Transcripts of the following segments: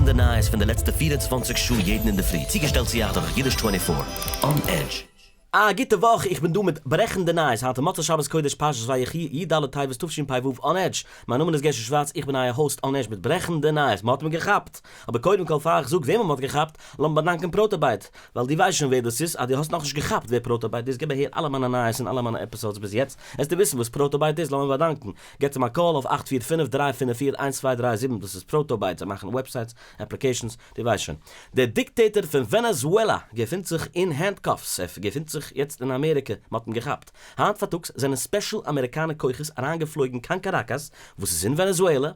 ברעכנדע נייעס פון די לעצטע 24 שעה יעדן אינדערפרי, צוגעשטעלט צו אייך דורך Yiddish 24 On Edge. א גוטע וואך, איך בין דא מיט ברעכנדע נייעס היינט מוצאי שבת קודש פרשת ויחי י ד טבת תשפ ו On Edge, מיין נאמען איז גערשי שווארץ איך בין אייער host On Edge מיט ברעכנדע נייעס, מען האט מיר געכאפט! אבער קודם כל פאר איך זאג וועמען מען האט געכאפט, לאמיר באדאנקען Protobyte, ווייל דו ווייסט שוין ווער דאס איז, אז דו האסט נאכנישט געכאפט ווער Protobyte איז געב אהער אלע מיינע נייעס און אלע מיינע episodes ביז יעצט, וועסטו וויסן וואס Protobyte איז, לאמיר באדאנקען, געבטס אים א call אויף 845 354 1237 דאס איז Protobyte, זיי מאכן websites, applications, דו ווייסט שוין. דער דיקטאטאר פון ווענעזועלא געפינט זיך אין handcuffs, ער געפינט זיך יעצט אין אמעריקע, מען האט אים געכאפט. היינט פארטאגס זענען special אמעריקאנע כוחות אריינגעפלויגן קיין קאראקאס וואס איז אין ווענעזועלע,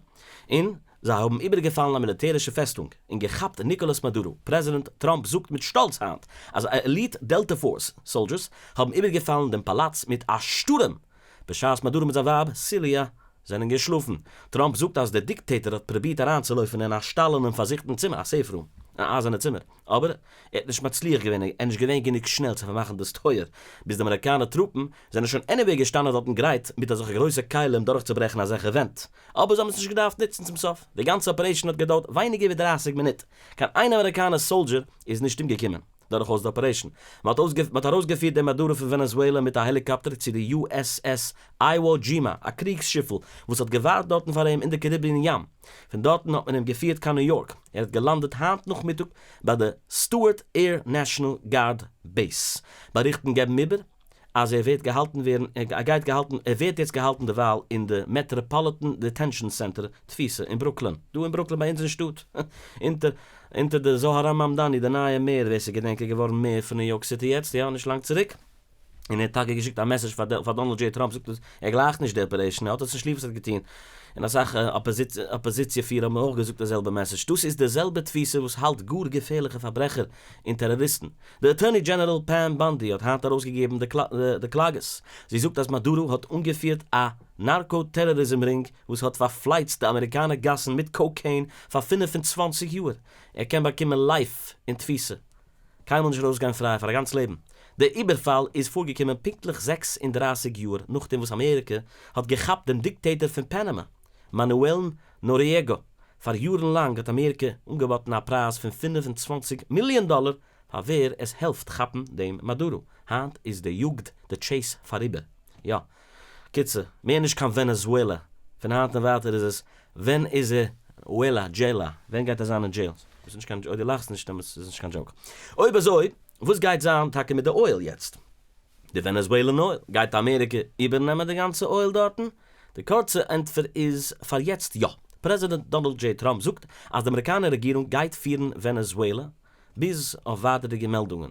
און זיי האבן איבערגעפאלן א מיליטערישע פעסטונג און געכאפט ניקאלאס מאדורו. פרעזידענט טראמפ זאגט מיט שטאלץ היינט אז elite Delta Force soldiers האבן איבערגעפאלן דעם פאלאץ מיט א שטורעם בשעת מאדורו מיט זיין ווייב סיליא זענען געשלאפן. טראמפ זאגט אז דער דיקטאטאר האט פרובירט אריינצולויפן אין א שטאלענעם פארזיכטן צימער, א safe room, א אייזערנע צימער, אבער ער האט נישט מצליח געווען, ער איז נישט געווען גענוג שנעל צו פארמאכן דאס טויער, ביז די אמעריקאנער טרופן זענען שוין anyway געשטאנען דארטן גרייט מיט אזעלכע גרויסע כלים דורכצוברעכן אזעלכע ווענט. אבער זיי האבן עס נישט געדארפט נוצן צום סוף. די גאנצע operation האט געדויערט ווייניגער ווי 30 מינוט. קיין איין אמעריקאנער soldier איז נישט אומגעקומען דורכאויס די operation. מען האט ארויסגעפירט דעם מאדורו פון ווענעזועלע מיט א העליקאפטער צו די USS Iwo Jima, א קריגס שיפל וואס האט געווארט דארטן פאר אים אין די קאריביען ים. פון דארטן האט מען אים געפירט קיין ניו יארק. ער האט געלאנדעט היינט נאכמיטאג ביי די Stewart Air National Guard Base. באריכטן געבן איבער אז ער ווערט געהאלטן ווערן ער גייט געהאלטן ער ווערט יעצט געהאלטן דערווייל אין די Metropolitan Detention Center תפיסה אין ברוקלין, דא אין ברוקלין ביי אונז אין שטאט, אונטער אונטער די זאהראן מאמדאני די נייע mayor ווער ס'געדענקט איז געווארן mayor פון ניו יארק סיטי יעצט יא נישט לאנג צוריק, און ער האט טאקע געשיקט א message פאר פאר דאנאלד דזשעי טראמפ זאגט אז ער גלייכט נישט די operation ער האט עס נישט ליב וואס ער האט געטון, און אסאך אפאזיציע פירער האבן אויך געזאגט די זעלבע message, דאס איז די זעלבע תפיסה וואס האלט גאר געפערליכע פארברעכער און טעראריסטן. די attorney general פעם באנדי האט היינט ארויסגעגעבן די קלאגעס. זי זאגט אז מאדורו האט אנגעפירט א narco טעראריזם רינג וואס האט פארפלייצט די אמעריקאנער גאסן מיט קאוקעין פאר 25 יאר. ער קען באקומען life אין תפיסה. קיינמאל נישט ארויסגיין פריי פאר א גאנץ לעבן. די איבערפאל איז פארגעקומען פונקטליך 36 יאר נאכדעם וואס אמעריקע האט געכאפט דעם דיקטאטאר פון פאנאמא, מאנועל נאריעגא. פאר יארן לאנג האט אמעריקע אנגעבאטן א פרייז פון 25 מיליאן דאלער פאר ווער עס העלפט כאפן דעם מאדורו. היינט איז די יאגד, די chase פאריבער. יא. קיצור, מער נישט קיין ווענעזועלע. פון היינט און ווייטער איז עס ווען איז ער וועלא, דזשעילא, ווען גייט ער זיין אין jail? דאס איז נישט קיין, אויב דו לאכסט נישט דעמאלטס איז עס נישט קיין joke. אויב אזוי, וואס גייט זיין טאקע מיט די oil יעצט? די Venezuelan oil, גייט אמעריקע איבערנעמען די גאנצע oil דארטן? די קורצע ענטפער איז פאר יעצט יא. פרעזידענט דאנאלד דזשעי טראמפ זאגט אז די אמעריקאנער רעגירונג גייט פירן ווענעזועלע ביז אויף ווייטערדיגע מעלדונגען.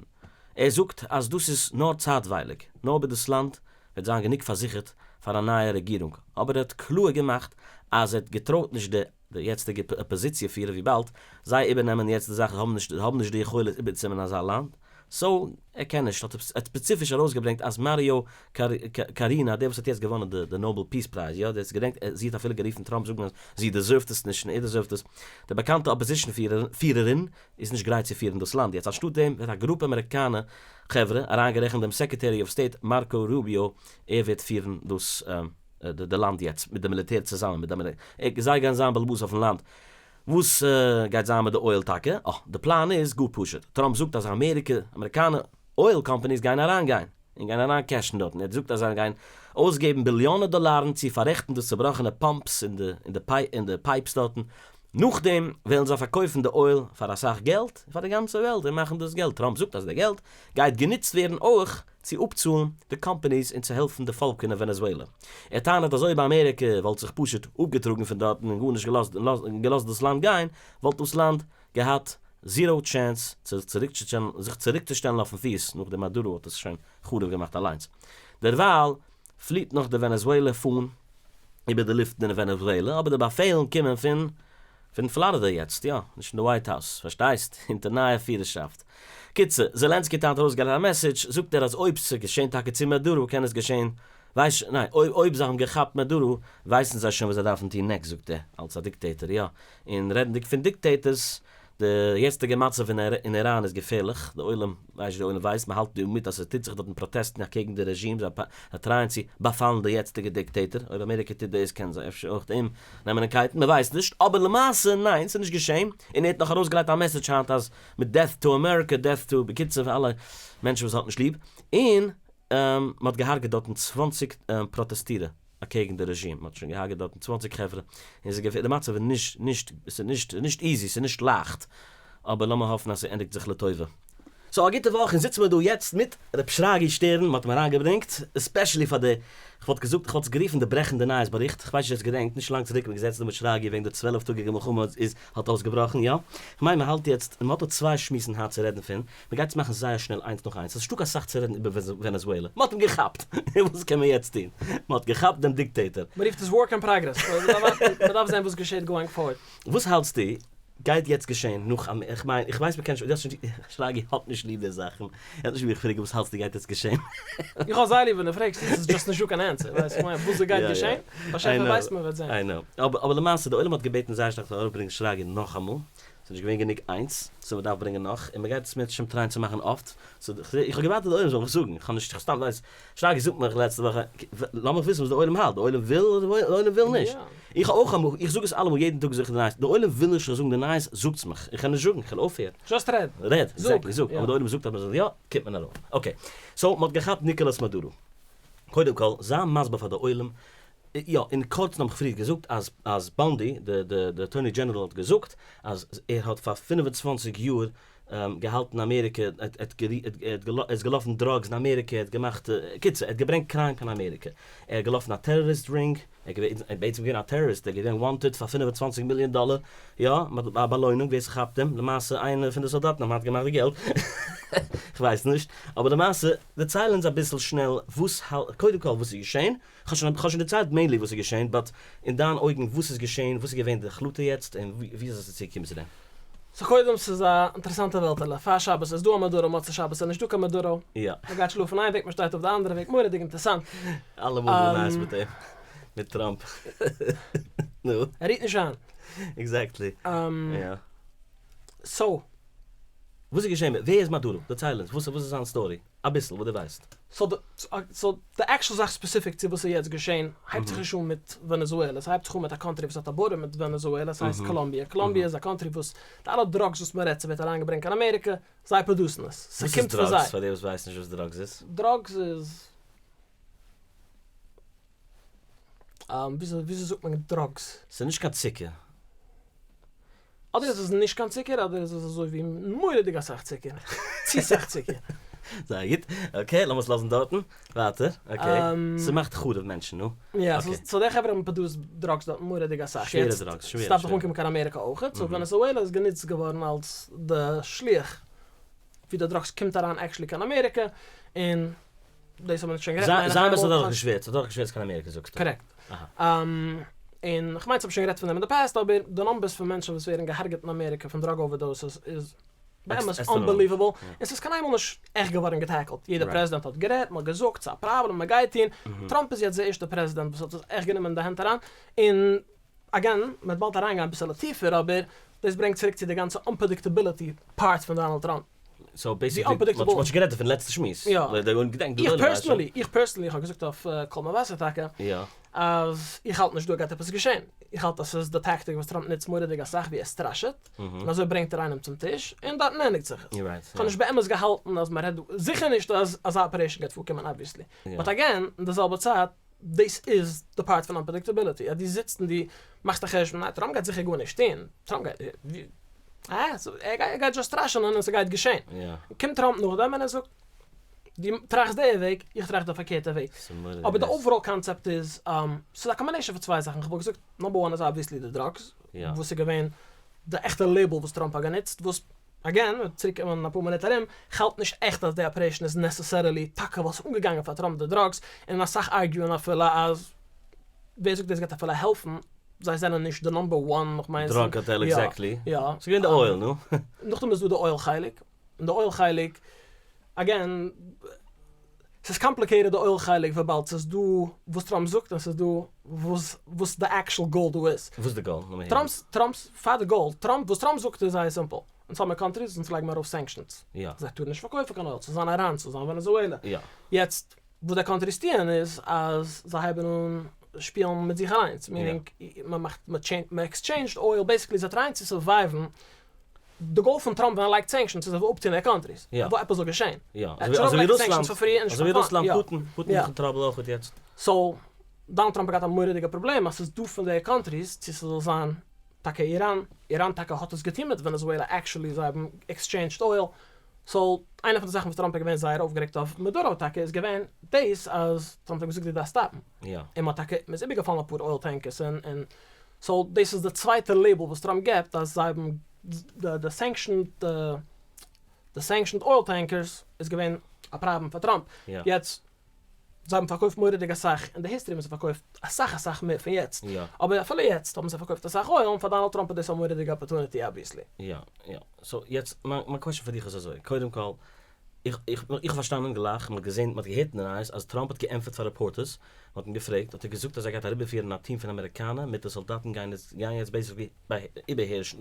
ער זאגט אז דאס איז נאר צייטווייליג, נאר ביז דאס לאנד וועט זיין גענוג פארזיכערט פאר א נייע רעגירונג, אבער ער האט קלאר געמאכט אז ער געטרויט נישט די די יעצטיגע אפאזיציע פירער וויבאלד זיי איבערנעמען יעצט די זאך האבן נישט האבן נישט די יכולת איבערצונעמען אזא לאנד, so ער קען נישט, האט ער ספעציפיש ארויסגעברענגט אז מאריא קארינא דער וואס האט יעצט געוואנען די Nobel Peace Prize, יא דער האט געדענקט זי האט אפילו גערופן טראמפ זאגן אז זי deserve ט עס נישט און ער deserve ט עס, די באקאנטע opposition פירערין איז נישט גרייט צו פירן דאס לאנד יעצט, אנשטאט דעם וועט א גרופע אמעריקאנע חברה, אריינגערעכנט דעם Secretary of State מארקא רוביאו, ער וועט פירן דאס די לאנד יעצט מיט די מיליטער צוזאמען מיט די זיי גייען זיין בעלבאס אויפן לאנד. וואס גייט זיין מיט די oil טאקע? אה, די פלאן איז גאר פשוט. טראמפ זאגט אז אמעריקע, אמעריקאנע oil companies גייען אריינגיין און גייען אריין cash ן דארטן. ער זאגט אז זיי גייען אויסגעבן ביליאנען דאלארן צו פאררעכטן די צובראכענע pumps און די און די און די pipes דארטן. נאכדעם וועלן זיי פארקויפן די oil פאר אסאך געלט פאר די גאנצע וועלט און מאכן דאס געלט. טראמפ זאגט אז די געלט גייט גענוצט ווערן אויך צו אפצאלן די companies און צו העלפן די פאלק אין ווענעזועלע. ער טענה'ט אז אויב אמעריקע וואלט זיך פשוט אפגעטראגן פון דארטן און גארנישט געלאזט און געלאזט דאס לאנד גיין, וואלט דאס לאנד געהאט zero chance צו זיך צוריקצושטעלן אויפן פיס נאכדעם מאדורו האט עס שוין חרוב געמאכט אליינס. דערווייל פליט נאך די ווענעזועלע פאן איבער די לופטן אין ווענעזועלע, אבער די באפעלן קומען פון פון פלארידע יעצט, יא, נישט פון די ווייט האוז, פארשטייסט? אונטער נייע פירערשאפט. קיצור, זעלענסקי האט היינט ארויסגעלייגט א message, זאגט ער אז אויב ס'געשען טאקע צו מאדורו קען עס געשען, ווייס ניין, אויב אויב זיי האבן געכאפט מאדורו ווייסן זיי שוין וואס זיי דארפן טון next זאגט ער, אלס א דיקטעיטאר, יא. און רעדנדיג פון dictators, די יעצטיגע מצב אין איראן איז געפערליך, די עולם, ווייס נישט די עולם ווייסט, מען האלט דא מיט אז ס'טוט זיך דארטן פראטעסטן אקעגן די רעזשים, זיי טרייען צו באפאלן די יעצטיגע דיקטעיטאר, אויב אמעריקע טוט דאס קען זיי אפשר אויך אים נעמען אין קייטן, מען ווייסט נישט, אבער למעשה ניין ס'איז נישט געשען, און ער האט נאך ארויסגעלייגט א מעסעדזש היינט אז מיט death to America, death to, בקיצור פאר אלע מענטשן וואס האט נישט ליב, און מען האט געהארגעט דארטן 20 פראטעסטירער. אקעגן די רעזשים, מ'האט שוין געהארגעט דארטן 20 חברה, און ס'איז געווען, די מצב איז נישט, נישט, ס'איז נישט, נישט easy, ס'איז נישט לייכט, אבער לאמיר האפן אז ס'ענדיגט זיך לטובה. so א גוטע וואך, און זיצן מיר דא יעצט מיט ר' שרגי שטערן, מ'האט אים אריינגעברענגט, especially פאר די, כ'וואלט געזאגט, כ'וואלט עס גערופן די ברעכנדע נייעס באריכט, כ'ווייס נישט ווער עס געדענקט, נישט לאנג צוריק איז מען געזעצן דא מיט שרגי וועגן די 12 טאגיגע מלחמה איז האט אויסגעבראכן, יא? כ'מיין מ'האלט יעצט, און מ'האט דא צוויי שמועסן היינט צו רעדן פון, מ'גייט עס מאכן זייער שנעל איינס נאך איינס, ס'איז נישטא קיין סאך צו רעדן איבער ווענעזועלע, מ'האט אים געכאפט! וואס קען מען יעצט טון? מ'האט געכאפט דעם דיקטעיטאר. מ'רופט עס work in progress, מ'דארף זען וואס געשעט going forward. וואס האלטסטו גייט יעצט געשען נאך א, איך מיין, איך ווייס מ'קען נישט, שרגי האט נישט ליב די זאכן, ער האט נישט ליב איך פרעג וואס האלטסטו גייט יעצט געשען? איך האב זייער ליב ווען דו פרעגסט, עס איז just נישטא קיין ענטפער, ווייסט איך מיין, וואס ס'גייט געשען? באשעפער ווייסט מ'וועט זען. I know, אבער למעשה די עולם האט געבעטן זייער שטארק כ'זאל ארויפברענגען שרגי נאכאמאל, ס'איז נישט געווען גענוג איינס, so מ'דארף ברענגען נאך, און מ'גייט עס מירצעשעם טרייען צו מאכן אפט, so איך האב געווארט אז די עולם זאל מיך זאגן, איך האב נישט, סתם ווייס, שרגי זאגט מיך לעצטע וואך, לאמיך וויסן וואס די עולם האלט, די עולם וויל אדער די עולם וויל נישט, איך האב אויך אמאל, איך זאג עס אלעמאל יעדן טאג זאג איך די נייעס, די עולם וויל נישט איך זאל זאגן די נייעס, זאגטס מיך, איך קען נישט זאגן, איך וועל אויפהערן. just רעד. רעד, exactly, זאג, אבער די עולם זאגט אז מ'זאל יא, קומט מען ארויף. okay, so מ'האט געכאפט ניקאלאס מאדורו. קודם כל, זיי מסביר פאר די עולם, יא, אין קורצן האב איך פריער געזאגט אז אז באנדי, די די די attorney general האט געזאגט אז ער האט פאר 25 יאר געהאלטן אמעריקע, ער האט ער איז געלאפן drugs אין אמעריקע, ער האט געמאכט, קיצור, ער האט געברענגט crime קיין אמעריקע, ער האט געלאפן א terrorist ring, ער איז בעצם געווען א טעראריסט, ער איז געווען wanted פאר 25 מיליאן דאלער, יא, א באלוינונג ווער ס'כאפט אים, למעשה איינער פון די סאלדאטן האבן היינט געמאכט די געלט, כ'ווייס נישט, אבער למעשה, דערצייל אונז אביסל שנעל וואס האלט, קודם כל וואס איז געשען, כ'האב שוין כ'האב שוין דערציילט mainly וואס איז געשען, but אין דיין אויגן וואס איז געשען, וואס איז געווען די החלטה יעצט, און ווי אזוי איז עס צוגעקומען צו דעם? so קודם ס'איז א אינטערעסאנטע וועלטעלע, פאר שבת איז דא א מאדורו, מוצאי שבת איז נישטא קיין מאדורו, יא. מ'גייט שלאפן איין וועג מ'שטייט אויף די אנדערע וועג, מורא'דיג אינטערעסאנט. אלעמאל דא נייעס מיט אים, מיט טראמפ. נו. ער רוהט נישט איין. exactly. יא. so. וואס איז געשען מיט, ווער איז מאדורו? דערצייל אונז, וואס איז זיין story? אביסל וואס דו ווייסט. so די actual זאך specific צו וואס איז יעצט געשען הייבט זיך נישט אן מיט ווענעזועלע, ס'הייבט זיך אן מיט א country וואס האט א border מיט ווענעזועלע, ס'הייסט קאלאמביע. קאלאמביע איז א country וואס די אלע drugs וואס מ'רעדט ס'ווערט אריינגעברענגט קיין אמעריקע, זיי produce ן עס. ס'קומט פון זיי. וואס איז drugs פאר די וואס ווייסן נישט וואס drugs איז? drugs איז וויאזוי זאגט מען drugs? ס'איז נישט קיין צוקער. אדער איז עס נישט קיין צוקער אדער איז עס אזוי ווי מורא'דיג אסאך צוקער. צו סאך צוקער. זייער גוט. okay, לאמיר עס לאזן דארטן. ווייטער. okay. ס'מאכט חרוב מענטשן, נו. יא, so די חברה האבן produced drugs דארט מורא'דיג אסאך. שווערע drugs, שווערע. ס'דארף דאך אנקומען קיין אמעריקע אויכעט. so ווענעזועלע איז גענוצט געווארן אלס די שליח ווי די drugs קומט אריין actually קיין אמעריקע. און דאס האבן מיר שוין גערעדט. זיי האבן עס אדורכגעשווערצט, אדורכגעשווערצט קיין אמעריקע זאגסטו. קארעקט. און כ'מיין ס'האב שוין גערעדט פון דעם אין די past, אבער די numbers פון מענטשן וואס ווערן געהארגעט אין אמעריקע פון drug overdoses איז באמת unbelievable, און ס'איז קיין איינמאל נישט עכט געווארן גע tackle ט, יעדער פרעזידענט האט גערעדט, מ'האט געזאגט ס'איז א פראבלעם, מ'גייט טון, טראמפ איז יעצט די ערשטע פרעזידענט וואס האט עס עכט גענומען אין די הענט אריין, און again, מ'וועט באלד אריינגיין אביסעלע טיפער, אבער דאס ברענגט צוריק צו די גאנצע unpredictability part פון דאנאלד טראמפ. so basically, מ'האט שוין גערעדט דערפון לעצטע שמועס. יא. איך personally, איך personally, איך האב געזאגט אויף קול מבשר טאקע, אז איך האלט נישט דא גייט עפעס געשען. איך האלט אז ס'איז די טאקטיק וואס טראמפ נוצט מורא'דיג אסאך ווי ער סטראשעט, און אזוי ברענגט ער איינעם צום טיש, און דארטן ענדיגט זיך עס. איך האב נישט באמת געהאלטן אז מ'רעדט דא, זיכער נישט אז אזא operation גייט פארקומען obviously. but again, אין די זעלבע צייט, דאס איז די part פון unpredictability, אז דו זיצט און דו מאכסט א חשבון, ניין, טראמפ גייט זיכער גארנישט טון, טראמפ גייט, אה, ער גייט just סטראשענען און ס'גייט געשען. קומט טראמפ נאכדעם און ער זאגט, דו טראכסט די וועג, איך טראכט די פארקערטע וועג. אבער די overall concept איז, ס'איז א combination פון צוויי זאכן, כ'וואלט געזאגט, number one איז obviously די drugs, וואס איז געווען די עכטע label וואס טראמפ האט גענוצט, וואס again, מ'וועט צוריק קומען אין אפאר מינוט ארום, כ'האלט נישט עכט אז די operation איז necessarily טאקע ווייל ס'איז אנגעגאנגען פאר טראמפ די drugs, און אסאך argue ען אפילו אז ווער זאגט דאס גייט אפילו העלפן, זיי זענען נישט די number one, כ'מיין drug cartel exactly, יא, ס'איז געווען די oil נו. נאכדעם איז דא די oil חלק, און די oil חלק, again. ס'איז complicated די oil חלק וויבאלד ס'איז דא וואס טראמפ זאגט און ס'איז דא וואס וואס די actual goal דא איז. וואס איז די goal? לאמיר הערן. טראמפ'ס טראמפ'ס פאר די goal טראמפ וואס טראמפ זאגט איז זייער simple, אונז האבן מיר countries אונז לייגן מיר ארויף sanctions. זיי טארן נישט פארקויפן קיין oil, ס'זאל זיין איראן ס'זאל זיין ווענעזועלע. יעצט וואס די countries טוען איז אז זיי הייבן אן שפילן מיט זיך אליינס, meaning מ'מאכט מ'טשעינדזשט מ'עקסטשעינדזשט oil, basically זיי טרייען צו survive ן די goal פון טראמפ ווען ער לייגט sanctions איז ער וויל אפטוהן די countries, ער וויל עפעס זאל געשעהן. יא, אזוי ווי רוסלאנד, אזוי ווי רוסלאנד, פוטין, פוטין איז אין trouble אויכעט יעצט. so, דאנאלד טראמפ האט געהאט א מורא'דיגע פראבלעם אז ס'איז דא פון די countries, צו ס'זאל זיין טאקע איראן, איראן טאקע האט עס געטוהן מיט ווענעזועלע actually זיי האבן exchanged oil, so איינע פון די זאכן וואס טראמפ איז געווען זייער אויפגערעגט אויף מאדוראו טאקע איז געווען דאס אז טראמפ האט געזאגט דו דארפסט stop ן, און מ'האט טאקע, מ'איז איבערגעפאלן אפאר oil tankers און so דאס איז די צווייטע label וואס טראמפ געבט אז זיי האבן די sanctioned די sanctioned oil tankers איז געווען א פראבלעם פאר טראמפ. יעצט זיי האבן פארקויפט מורא'דיג אסאך אין די history האבן זיי פארקויפט אסאך אסאך מער פון יעצט. אבער אפילו יעצט האבן זיי פארקויפט אסאך oil און פאר דאנאלד טראמפ איז דאס א מורא'דיגע opportunity obviously. יא יא. so יעצט מיין question פאר דיך איז אזוי, קודם כל איך איך האב פארשטאנען גלייך, מען האט געזען, מען האט געהערט אין די נייעס אז טראמפ האט געענטפערט פאר reporters, מען האט אים געפרעגט, האט ער געזאגט אז ער גייט אריבערפירן א טיעם פון אמעריקאנער מיט די סאלדאטן גייען גייען יעצט basically איבערהערשן,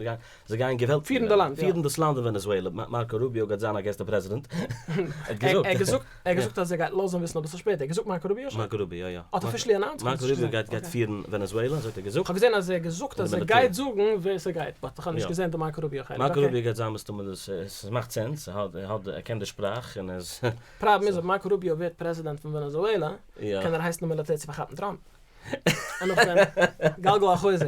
זיי גייען געוועלטיגן, פירן די לאנד, פירן דאס לאנד אין ווענעזועלע, מארקא רוביאו גייט זיין I guess די פרעזידענט, ער האט געזאגט. ער האט געזאגט אז ער גייט לאזן וויסן אביסל שפעטער, ער האט געזאגט מארקא רוביאו שוין? מארקא רוביאו, יא יא. האט officially announced? מארקא רוביאו גייט גייט פירן ווענעזועלע, אזוי האט ער געזאגט. כ'האב געזען אז ער האט געזאגט אז ער גייט זאגן ווער ס'גייט, but כ'האב נישט געזען די מארקא רוביאו חלק. מארקא רוביאו גייט זיין מסתמא דאס, עס מאכט sense, ער האט ער קען די שפראך און ער איז. פראבלעם איז אויב מארקא רוביאו ווערט פרעזידענט פון ווענעזועלע, קען ער הייסן די מיליטער צו פארכאפן טראמפ. און נאכדעם גלגל החוזר.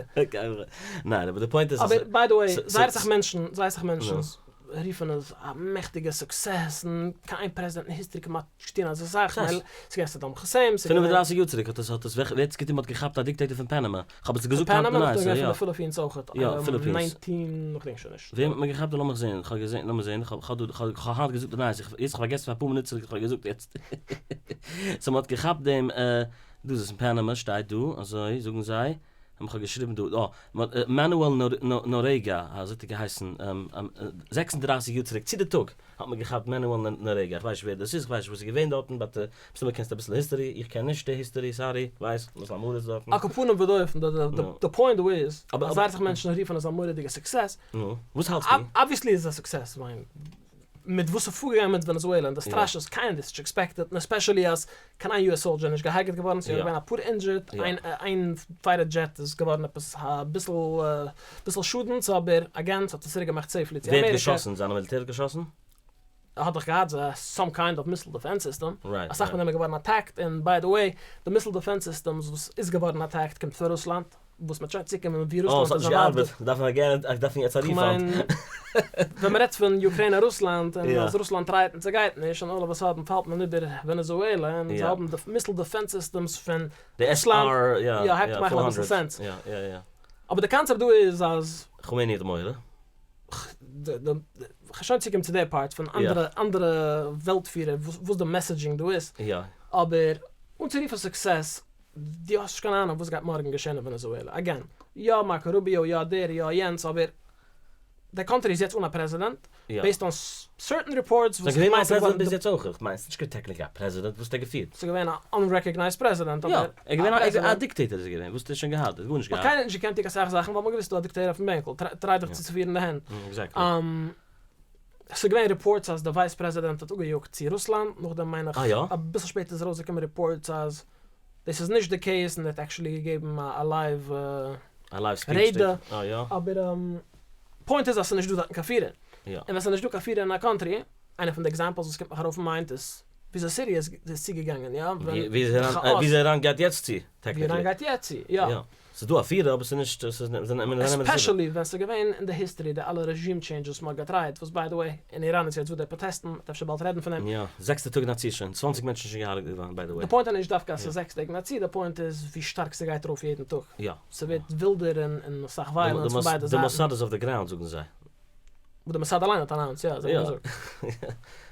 ניין אבער די point איז אז. אבער by the way, זייער אסאך מענטשן, זייער אסאך מענטשן רופן עס א מעכטיגע success און קיין איין פרעזידענט אין history כמעט נישט געטון אזא זאך, ווייל ס'איז געווען סאדאם חוסעין, ס'איז געווען. 35 יאר צוריק האט עס האט עס ווער האט עס געטון מ'האט געכאפט א dictator פון פאנאמא, כ'האב עס געזאגט היינט אין נייעס, יא. פון די פיליפינס אויכעט, יא פיליפינס. 19 כ'דענק שוין נישט. וועם האט מען געכאפט דא לאמיך זעהן, כ'האב געזעהן לאמיר זעהן, כ'האב דא כ'האב היינט געזאגט די נייעס, יעצט כ'האב פארגעסן פאר אפאר מינוט צוריק כ'האב געזאגט יעצט. so מ'האט געכאפט דעם דא איז עס אין פאנאמא שטייט דא אזוי זאגן זיי, האב איך געשריבן דא, אה, מאנועל נארעגא, אזוי האט ער געהייסן, 36 יאר צוריק צו די טאג האט מען געכאפט מאנועל נארעגא, איך ווייס נישט ווער דאס איז, איך ווייס נישט וואס איז געווען דארטן, but מסתמא קענסטו אביסל history, איך קען נישט די history, sorry, ווייס, וואס אמאל איז דארטן. על כל פנים ודופן, די point דא איז, אז זייער אסאך מענטשן רופן עס א מורא'דיגע success, נו, וואס האלטסטו? obviously איז עס א success, כ'מיין, מיט וואס איז פארגעגאנגען מיט ווענעזועלע און די סטראשעס, קיינער האט דאס נישט expected, און especially אז קיין איין US soldier איז נישט געהארגעט געווארן, ס'איז יא געווען אפאר injured, איין fighter jet איז געווארן עפעס אביסל ביסל שאדנס, אבער again ס'האט עס צוריק געמאכט safely צו אמעריקע. ווער האט געשאסן? זיינע מיליטער האט געשאסן? ער האט דאך געהאט some kind of missile defense system, אסאך פון דעם איז געווארן attacked, און by the way, די missile defense systems וואס איז געווארן attacked קומט פון רוסלאנד. וואס מ'וועט שוין צוקומען ווי רוסלאנד איז involved. דארף מען again, איך דארף יעצט א refund. כ'מיין, ווען מ'רעדט פון אוקריינע רוסלאנד, און אז רוסלאנד try ט און ס'גייט נישט, און all of a sudden פאלט מען איבער ווענעזועלע, און זיי האבן די missile defense systems פון רוסלאנד, יא, הייבט מאכן אביסל sense. אבער די קאנצעפט דא איז אז. כומעיני האט מורא. כ'וועל שוין צוקומען צו די part פון אנדערע אנדערע וועלט פירער וואס די messaging דא איז, אבער אנצורופן success דו האסט נישט קיין אהנונג וואס גייט מארגן געשען אין ווענעזועלע, again, יא מארקא רוביאו, יא דער, יא יענץ, אבער די country איז יעצט אן א פרעזידענט, based on certain reports וואס איך מיין ס'איז געווען א פרעזידענט ביז יעצט אויך, איך מיין ס'נישט קיין technically א פרעזידענט, וואס האט ער געפירט? ס'איז געווען א unrecognized פרעזידענט, אבער יא, ער איז געווען א dictator איז ער געווען, וואס האט ער שוין געהאט? ער האט גארנישט געהאט. קיינער האט נישט געקענט טון אסאך זאכן ווייל מ'האט געוואוסט ס'דא א dictator אויפן בענקל, try דיך צו צופירן די הענט. exactly. ס'איז געווען reports אז די vice פרעזידענט האט אפגעיאגט צו רוסלאנד, נאכדעם מיין איך אביסל שפעטער איז ארויסגעקומען reports אז דאס איז נישט די case און ער האט actually געגעבן א live רעדע, אבער point איז אז ס'איז נישט דא דארטן קיין פירער, און ווען ס'איז נישט דא קיין פירער אין א country, איינע פון די examples וואס קומט מיך ארויף אין mind איז וויאזוי סיריע איז צוגעגאנגען, יא? וויאזוי איראן גייט יעצט צו, technically. ווי איראן גייט יעצט צו, יא. ס'איז דא א פירער אבער ס'איז נישט, especially ווען ס'איז געווען אין די history די אלע regime changes וואס מ'האט געטרייט, וואס by the way אין איראן איז יעצט דא די פראטעסטן, מ'וועט אפשר באלד רעדן פון דעם. יא, זעקסטע טאג נאצי שוין, 20 מענטשן שוין געהארגעט געווארן by the way. די point איז נישט דווקא אז ס'איז זעקס טעג נאצי, די point איז ווי שטארק ס'גייט ארויף יעדן טאג. יא. ס'ווערט ווילדער און אסאך violence פון ביידע זייטן. די מוסד איז אויף די ground זאגן זיי. וואס די מוסד אליין האט announced, יא, זיי האבן געזאגט.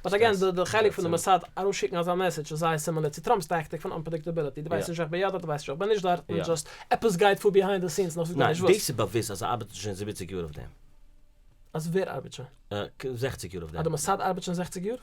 but again, די חלק פון די מוסד ארויסשיקן אזא message איז זייער similar צו טראמפ'ס טאקטיק פון unpredictability, דו ווייסט נישט איך בין יא דארט, דו ווייסט נישט איך בין נישט דארט, און just עפעס גייט פאר behind the scenes נאר זאג דיר נישט וואס. ניין, דאס איז באוויסט אז זיי ארבעטן שוין זיבעציג יאר אויף דעם. אז ווער ארבעט שוין? זעכציג יאר אויף דעם. אז די מוסד ארבעט שוין זעכציג יאר?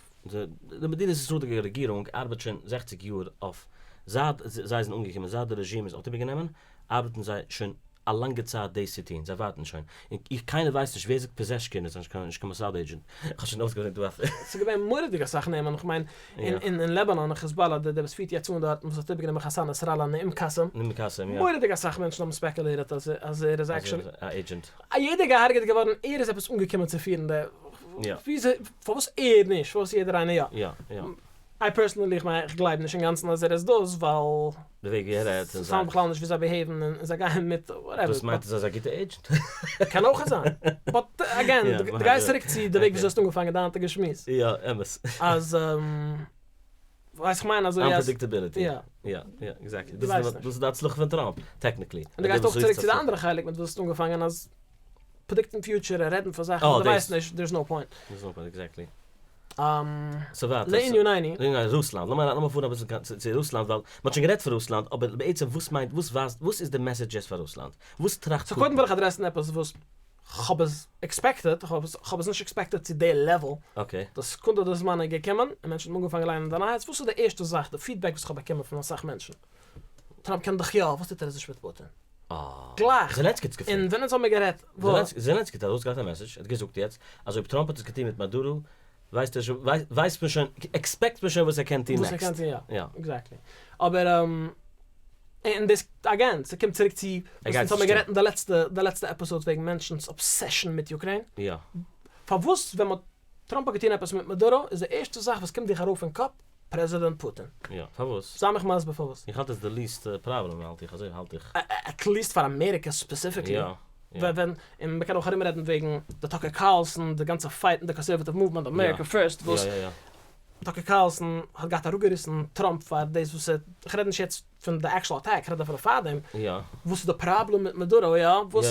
די מדינת ישראל'דיגע רעגירונג ארבעט שוין זעכציג יאר אויף, זייט זיי זענען אנגעקומען, זייט די רעזשים איז האט איבערגענומען, ארבעטן זיי שוין א לאנגע צייט דאס צו טון, זיי ווארטן שוין, און איך קיינער ווייסט נישט ווער זאגט פעזעשקין איז נישט קיין נישט קיין מוסד agent, איך האב שוין אויסגעברענגט דא א. ס'איז געווען מורא'דיג אסאך נעמען, איך מיין אין אין לעבאנאן חיזבאלא דער דער וואס פירט יעצט אן דארטן וואס האט איבערגענומען חסן נסראללה נעים קאסעם, נעים קאסעם יא. מורא'דיג אסאך מענטשן האבן ספעקולירט אז אז ער איז actually א agent. א יעדער געהארגעט געווארן ער איז עפעס אנגעקומען צו פירן די וויאזוי פארוואס ער נישט פארוואס יעדער איינער יא. יא יא. איי personally איך מיין איך גלייב נישט אינגאנצן אז ער איז דאס ווייל. די וועג ווי ער רעדט און זאגט. ס'sound בכלל נישט ווי זיי behave ן און זיי גייען מיט whatever. דאס מיינט אז ער איז א גוטע agent. קען אויך זיין. But again דו גייסט צוריק צו די וועג וויאזוי האסט אנגעפאנגען די היינטיגע שמועס. יא אמת. אז ווייסט איך מיין אזוי אז. Unpredictability. יא. יא יא exactly. דאס איז די הצלחה פון טראמפ technically. און דו גייסט אויך צוריק צו די אנדערע חלק מיט וואס האסט אנגעפאנגען אז predict ן future און רעדן פון זאכן וואס דו ווייסט נישט, there is no point. There is no point exactly. So ווייטער. לענינינו. לענינינו, רוסלאנד. לאמיר לאמיר פארן אביסל קיין צו רוסלאנד ווייל מ'האט שוין גערעדט פון רוסלאנד אבער בעצם וואס מיינט וואס ווייזט וואס איז די message יעצט פאר רוסלאנד? וואס טראכט So קודם וויל איך address ן עפעס וואס כ'האב עס expected, כ'האב עס נישט expected צו די level. Okay. די סעקונדע די זמן איז געקומען און מענטשן האבן אנגעפאנגען ליינען די נייעס, וואס איז די ערשטע זאך, די feedback וואס כ'האב באקומען פון אסאך מענטשן? טראמפ קען דאך יא, וואס טוט ער עס נישט מיט פוטין? גלייך! זעלענסקי האט עס געפרעגט. און ווען אונז האמיר גערעדט וואס? זעלענסקי האט ארויסגעלאזט א message, ער האט געזאגט יעצט אז אויב טראמפ האט עס געטון מיט מאדורו, ווייסט ער שוין, ווייסט מען שוין, expect מען שוין וואס ער קען טון next. וואס ער קען טון יא, exactly. אבער און דאס again, ס'קומט צוריק צו וואס אונז האמיר גערעדט אין די לעצטע די לעצטע episode וועגן מענטשנ'ס obsession מיט אוקריין. יא. פארוואס ווען מ'האט טראמפ האט געטון עפעס מיט מאדורו איז די ערשטע זאך וואס קומט דיך ארויף אין קאפ פרעזידענט פוטין. יא, פארוואס? זיי מיך מסביר פארוואס. איך האלט עס די least problem האלט איך, אזוי האלט איך. At least פאר אמעריקע specifically. יא. ווען, און מ'קען אויך ארומרעדן וועגן די טאקער קארלסאן, די גאנצע fight אין די conservative movement, America first, וואס טאקער קארלסאן האט געהאט אראפגעריסן טראמפ פאר דאס וואס ער, איך רעד נישט יעצט פון די actual attack, איך רעד אפילו פארדעם, וואס איז די פראבלעם מיט מאדורו, יא, וואס,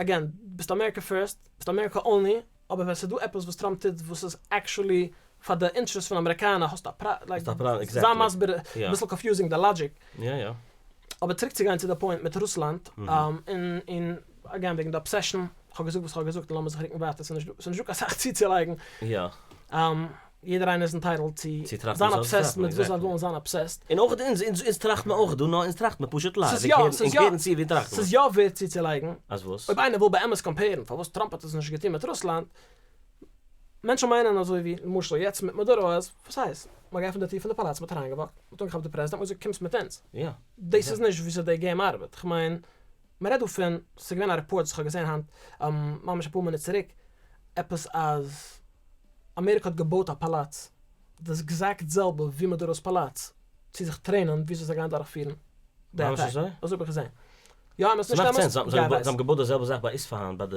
again, ביסט America first, ביסט America only, אבער ווען ס'איז דא עפעס וואס טראמפ טוט וואס איז actually פאר די אינטערעסט פון אמעריקאנער האסטו א פרא like זיי מסביר אביסל confusing די logic. אבער צוריק צו גיין צו די point מיט רוסלאנד און און again וועגן די obsession, כ'האב געזאגט וואס כ'האב געזאגט און לאמיר זיך רוקן ווייטער ס'איז נישט דא קיין סאך צוצולייגן. יעדער איינער איז entitled צו זיין obsessed מיט וואס זיי ווילן זיין obsessed. און אויך אונז, אונז טראכט מען אויך דא, נאר אונז טראכט מען פשוט לייוו, און הערן צו ווי טראכט מען. ס'איז יא ווערט צוצולייגן. אז וואס? אויב איינער וויל באמת compare ן פארוואס טראמפ האט עס נישט געטון מיט רוסלאנד, מענטשן מיינען אזוי ווי למשל יעצט מיט מאדורו אז וואס הייסט? מ'האט געעפנט די טיר פון די פאלאץ, מ'האט אריינגע walk ט, מ'האט אנגעכאפט די פרעזידענט, מ'האט געזאגט קומסט מיט אונז. דאס איז נישט וויאזוי די game ארבעט. כ'מיין, מ'רעדט דא פון, ס'איז געווען א רעפארט וואס כ'האב געזען היינט, ממש אפאר מינוט צוריק, עפעס אז אמעריקע האט געבויט א פאלאץ, דאס exact זעלבע ווי מאדורו'ס פאלאץ, צו זיך train ען וויאזוי זיי גייען דורכפירן די ממש attack. אזוי? אזוי האב איך געזען. יא אמת נישט ס'מאכט אמת? sense, זיי גיי האבן ווייס. זיי האבן געבויט די זעלבע זאך ביי איספאהאן ביי די,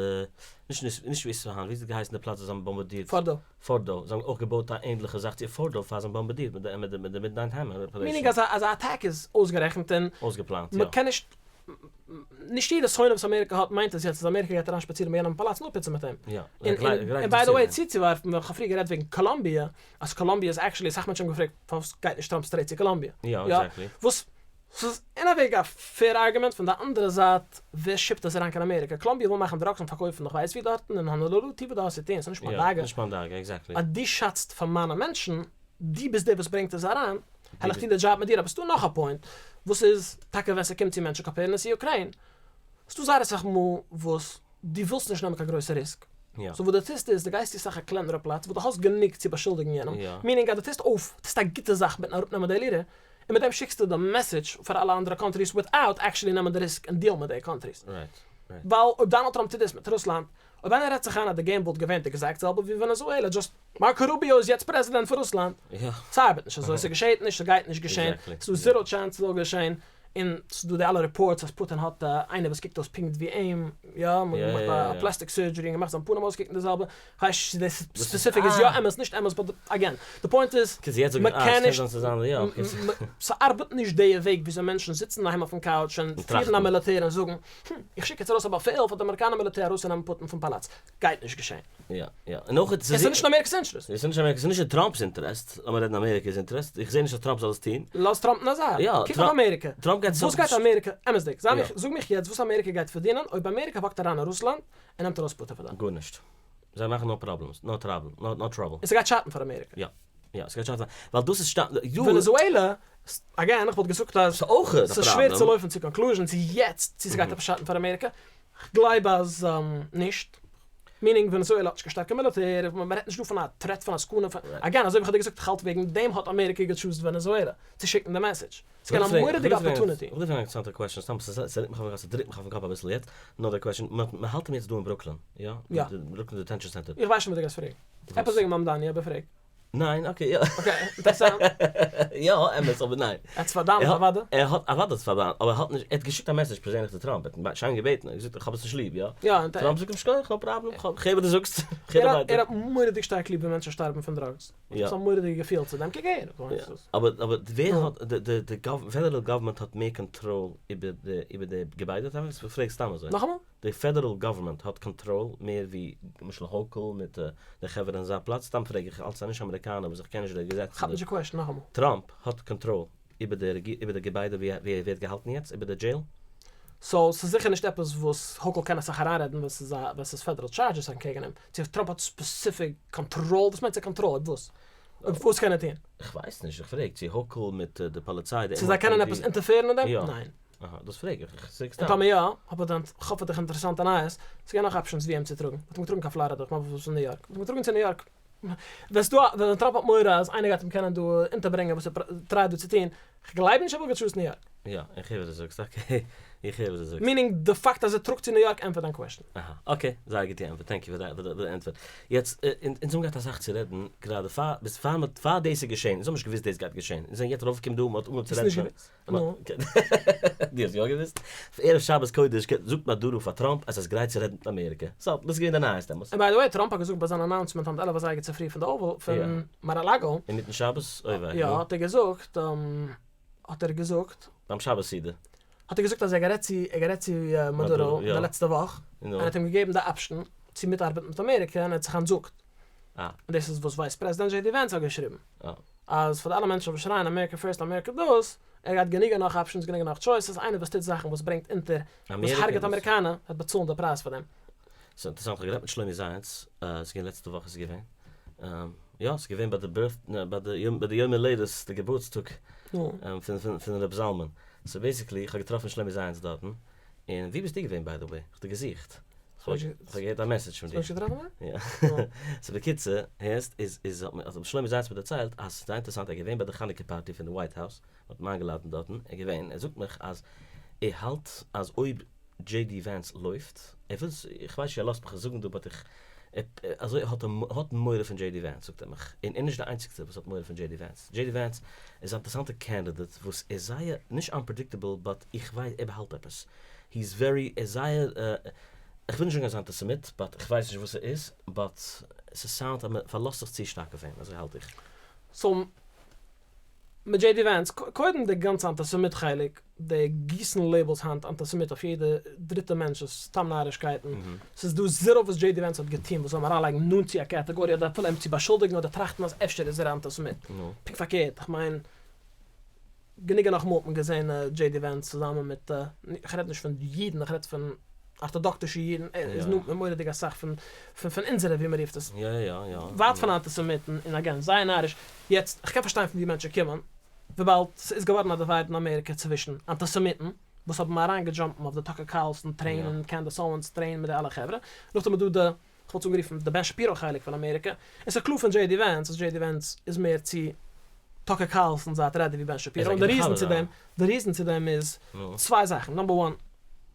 נישט נישט נישט איספאהאן, ווי איז געהייסן די פלאץ וואס זיי האבן באמבארדירט? פארדא. פארדא, זיי האבן אויך געבויט א ענדליכע זאך צו פארדא פאר זיי האבן באמבארדירט מיט די מיט די מיט די Midnight Hammer operation. Meaning אז א אז א attack איז אויסגערעכנט און אויסגעפלאנט, יא. מ'קען נישט, נישט יעדע שונא וואס אמעריקע האט מיינט עס יעצט אז אמעריקע גייט אריין שפאצירן ביי יענעם פאלאץ און אפפוצן מיט אים. יא. און by the way צוצואווארפן ווען כ'האב פריער גערעדט וועגן קאלאמביע אז קאלאמביע איז actually אסאך מענטשן האבן געפרעגט פארוואס גייט נישט טראמפ straight צו קאלאמביע. יא exactly. וואס ס'איז אין א וועג א fair argument, פון די אנדערע זייט ווער ship ט עס אריין קיין אמעריקע? קאלאמביע וויל מאכן drugs און פארקויפן איך ווייס ווי דארטן אין האנאלולו, טו וואס דו האסט צו טון, ס'איז נישט מיין דאגה. נישט מיין דאגה, exactly. אז דו שאצט פאר מיינע מענטשן, דו ביסט דער וואס ברענגט עס אריין, העל איך טון די דזשאב מיט דיר, אבער ס'דא נאך א point, וואס איז טאקע ווען ס'קומט צו מענטשן compare ן עס צו אוקריין, ס'דא זייער אסאך מאל וואס דו ווילסט נישט נעמען קיין גרויסע risk, so וואס דו טוסט איז דו גייסט צו סאך א קלענערע פלאץ וואס דו האסט גענוג צו באשולדיגן יענעם, meaning אז דו טוסט אויף, טוסט א גוטע זאך מיטן אראפנעמען די leader, און מיט דעם שיקסטו די message פאר אלע אנדערע countries without actually נעמען די risk און deal ן מיט די countries. ווייל אויב דאנאלד טראמפ טוט דאס מיט רוסלאנד, אויב איינער רעדט זיך איין אז די game וואלט געווען די exact זעלבע ווי ווענעזועלע just מארקא רוביאו איז יעצט פרעזידענט פון רוסלאנד. ס'ארבעט נישט אזוי, ס'געשעהט נישט, ס'גייט נישט געשעהן, ס'דא zero chance ס'זאל געשעהן, און ס'דא די אלע reports אז פוטין האט איינער וואס קוקט אויס פונקט ווי אים, יא, מ'האט געמאכט א plastic surgery און געמאכט זיין פנים אויסקוקן די זעלבע, כ'ווייס נישט צו דאס specific איז יא אמת נישט אמת but again די point איז מ'קען נישט, ס'ארבעט נישט די וועג וויאזוי מענטשן זיצן אינדערהיים אויפן couch און פירן א מיליטער און זאגן הום איך שיק יעצט ארויס א באפעל פאר די אמעריקאנער מיליטער ארויסצונעמען פוטין פון פאלאץ, גייט נישט געשען. יא יא און אויך עס איז נישט אין אמעריקע'ס אינטערעסט. עס איז נישט אמעריקע'ס, עס איז נישט אין טראמפ'ס אינטערעסט, לאמיר רעדן אמעריקע'ס אינטערעסט, איך זעה נישט אז טראמפ זאל עס טון. לאז טראמפ אין א זייט, יא, קוק אויף אמעריקע, טראמפ גייט וואס גייט אמעריקע, אמת'דיג, זיי מיך, זאג מיך יעצט וואס אמעריקע גייט פארדינען אויב אמעריקע walk ט אריין אין רוסלאנד און נעמט ארויס פוטין פון דארט? גארנישט. זיי מאכן נאר פראבלעמס, נאר טראבל, נאר טראבל. און ס'גייט שאטן פאר אמעריקע. יא. יא, ס'גייט שאטן, ווייל דאס איז שטאנ. ווענעזועלע, אגעין, איך וואלט געזאגט אז ס'איז אויך א פראבלעם. ס'איז שווער צו לויפן צו קאנקלוזשען צו יעצט צו ס'גייט עפעס שאטן פאר אמעריקע. כ'גלייב אז נישט. מינינג ווענעזועלע האט נישט קיין שטארקע מיליטער, מ'רעדט נישט דא פון א טרעט פון א סכנה פון, אגעין אזוי ווי כ'האב דיר געזאגט כ'האלט וועגן דעם האט אמעריקע געטשוזד ווענעזועלע צו שיקן די מעסעדזש. ס'איז געווען א מורא'דיגע אפערטוניטי. כ'וויל דיר פרעגן א אינטערעסאנטע קוועסטשען, סתם ס'רוקט מיך אויפן קאפ, ס'דרוקט מיך אויפן קאפ אביסל יעצט, נאר די קוועסטשען, מ'האלט אים יעצט דא אין ברוקלין, יא? יא. ברוקלין דעטענשאן סענטער. איך ווייס שוין וואס דו גייסט פרעגן. עפעס וועגן מאמדאני, אבער פרעג. ניין, אקעי, יא. אקעי, אינטערעסאנט. יא, אמת, אבער ניין. ער האט עס פארדאמט, אוודאי. ער האט אוודאי עס פארדאמט, אבער ער האט נישט, ער האט געשיקט א מעסעדזש פערזענליך צו טראמפ, ער האט אים שיין געבעטן, ער האט געזאגט איך האב עס נישט ליב, יא? יא, און טראמפ זאגט אים שכוח, נאו פראבלעם, כ'הער וואס דו זאגסט, כ'הער דיר ווייטער. ער האט מורא'דיג שטארק ליב ווען מענטשן שטארבן פון דראגס. יא. ס'איז א מורא'דיגע געפיל צו דעם, קוק אהער. יא, אבער אבער ווער האט, די די די פעדערל גאווערמענט האט מער קאנטראל איבער די איבער די געביידע? כ'פרעג סתם אזוי. נאכאמאל? די פעדערל גאווערמענט האט קאנטראל מער ווי למשל האוקול מיט די חברה אין זיין פלאץ? סתם פרעג איך אלץ א נישט אמעריקאנער וואס איך קען נישט די געזעצן. כאפ נישט די קוועשן, נאכאמאל. טראמפ האט קאנטראל איבער די איבער די געביידע ווי ער ווערט געהאלטן יעצט? איבער די דזשעיל? סאו ס'איז זיכער נישט עפעס וואס האוקול קען אסאך אריינרעדן ווען ס'איז א ווען ס'איז פעדערל טשארדזשעס אנטקעגן אים. צו טראמפ האט ספעסיפיק קאנטראל? וואס מיינט קאנטראל? אויף וואס? אויף וואס קען ער טון? איך ווייס נישט, איך פרעג צו האוקול מיט די פאליציי די צו זיי קענען עפעס אינטערפערן אין דעם? יא. ניין. אהא, דאס פרעג איך, איך זאג סתם. און טאמער יא, האב איך דען האפענטליך אינטערעסאנטע נייעס, ס'געווען נאך אפשענס ווי אים צו טראגן, מ'האט אים געטראגן קיין פלארידע, כ'מיין וואס איז ניו יארק, מ'האט אים געטראגן צו ניו יארק, וועסט דא, ווען טראמפ האט מורא אז איינער גייט אים קענען דא אונטערברענגען וואס ער טרייט דא צו טון, כ'גלייב נישט ער וואלט געטשוזט ניו יארק. יא, איך הער וואס דו זאגסט, אקעי, איך הער וואס דו זאגסט. מינינג די פאקט אז ער טראגט צו ניו יארק ענטפערט דיין קוועשטען. אהא, אקעי, זייער גוטע ענטפער, טענק יו פאר די ענטפער. יעצט, אונז האבן געהאט אסאך צו רעדן גראדע פאר, ביז פאר מ'האט, פאר דאס איז געשען, אונז האבן נישט געוואוסט דאס גייט געשען, אונז זענען יעצט ארויפגעקומען דא, מ'האט אנגעהויבן צו רעדן. האסט נישט געוואוסט? נו. דו האסט יא געוואוסט? ערב שבת קודש זאגט מאדורו פאר טראמפ אז ער איז גרייט צו רעדן מיט אמעריקע. סא, דאס איז געווען די נייעס דעמאלס. און ביי די וועי, טראמפ האט געזאגט ביי זיין אנאונסמענט היינט עלף אזייגער צופרי פון די אוועל פון מאר-א-לאגא. אינמיטן שבת? אוי וויי. יא, האט ער געזאגט, האט ער געזאגט. ביים שבת סעודה. האט ער געזאגט אז ער האט גערעדט צו, ער האט גערעדט צו מאדורו די לעצטע וואך, און ער האט אים געגעבן די אפשן צו מיטארבעטן מיט אמעריקע און ער האט זיך אנטזאגט. און דאס איז וואס ווייס פרעזידענט דזשעי די ווענס האט געשריבן. אז פאר די אלע מענטשן וואס שרייען אמעריקע פירסט אמעריקע דאס, ער גייט גענוג און נאך אפשענס גענוג און נאך טשויסעס, איינער וואס טוט זאכן וואס ברענגט אונטער, וואס הרג'עט אמעריקאנע, וועט באצאלן די פרייז פאר דעם. ס'איז אינטערעסאנט, כ'האב גערעדט מיט שלומי זייענץ, ס'איז געווען לעצטע וואך איז עס געווען, יא ס'איז געווען ביי די בירט, ביי די יום הולדת, די געבורטסטאג פון ר' זלמן, סאו בעיסיקלי כ'האב געטראפן שלומי זייענץ דארטן, און ווי ביסטו געווען ביי די וועי? כ'האב דיר געזוכט. כ'האב געהערט א מעסעדזש פון דיר. האסט מיך געטראפן דארט? יא. סאו בקיצור, הערסט, איז איז האט מיר שלומי זייענץ מיר דערציילט אז ס'איז זייער אינטערעסאנט ער איז געווען ביי די חנוכה פארטי פון די ווייט האוז, מ'האט אים איינגעלאדענט דארטן, ער איז געווען, ער זאגט מיך אז ער האלט אז אויב דזשעי די ווענס לויפט, ער וויל, איך ווייס נישט ער לאזט מיך עס זאגן דא באט איך, אזוי האט ער האט מורא פון דזשעי די ווענס זאגט ער מיך, און ער איז נישט די איינציגסטע וואס האט מורא פון דזשעי די ווענס, דזשעי די ווענס איז א אינטערעסאנטע קענדידעט וואס איז זייער, נישט אנפרעדיקטעבל באט איך ווייס ער באהאלט עפעס, הי איז ווערי, ער איז זייער, איך וויל נישט זאגן אז ער איז אנטיסעמיט באט איך ווייס נישט וואס ער איז באט ס'סאונדט אז מ'פארלאזט זיך צו שטארק אויף אים, אזוי האלט איך. סאו מיט דזשעי די ווענס, קודם די גאנצע אנטיסעמיט חלק, די גיסן לעיבלס היינט אנטיסעמיט אויף יעדע דריטע מענטש איז סתם נארישקייטן, ס'איז דא זירא וואס דזשעי די ווענס האט געטון וואס זאל אים אריינלייגן נאנט צו א קעטעגאריע אדער אפילו אים צו באשולדיגן אדער טראכטן אז אפשר איז ער אנטיסעמיט, פונקט פארקערט, איך מיין גענוג און נאך מאל האט מען געזען דזשעי די ווענס צוזאמען מיט, איך רעד נישט פון אידן איך רעד פון ארטאדאקטישע אידן, ער איז נאנט מיט מורא'דיג אסאך פון פון אונזערע ווי מ'רופט עס, ווייט פון אנטיסעמיטן, און אגעין זייער נאריש, יעצט איך קען פארשטיין פון ווי מענטשן קומען, וויבאלד ס'איז געווארן א דיווייד אין אמעריקע צווישן אנטיסעמיטן וואס האבן אריינגעדזשאמפן אויף די טאקער קארלסאן טרעין און קענדעס אווענס טרעין מיט די אלע חברה, נאכדעם איז דא די, כ'וואלט עס אנגערופן די בען שפירא חלק פון אמעריקע, און ס'איז קלאר פון דזשעי די ווענס אז דזשעי די ווענס איז מער צו טאקער קארלסאן זייט רעדער ווי בען שפירא, און די ריזען צו דעם, די ריזען צו דעם איז צוויי זאכן, נאמבער וואן,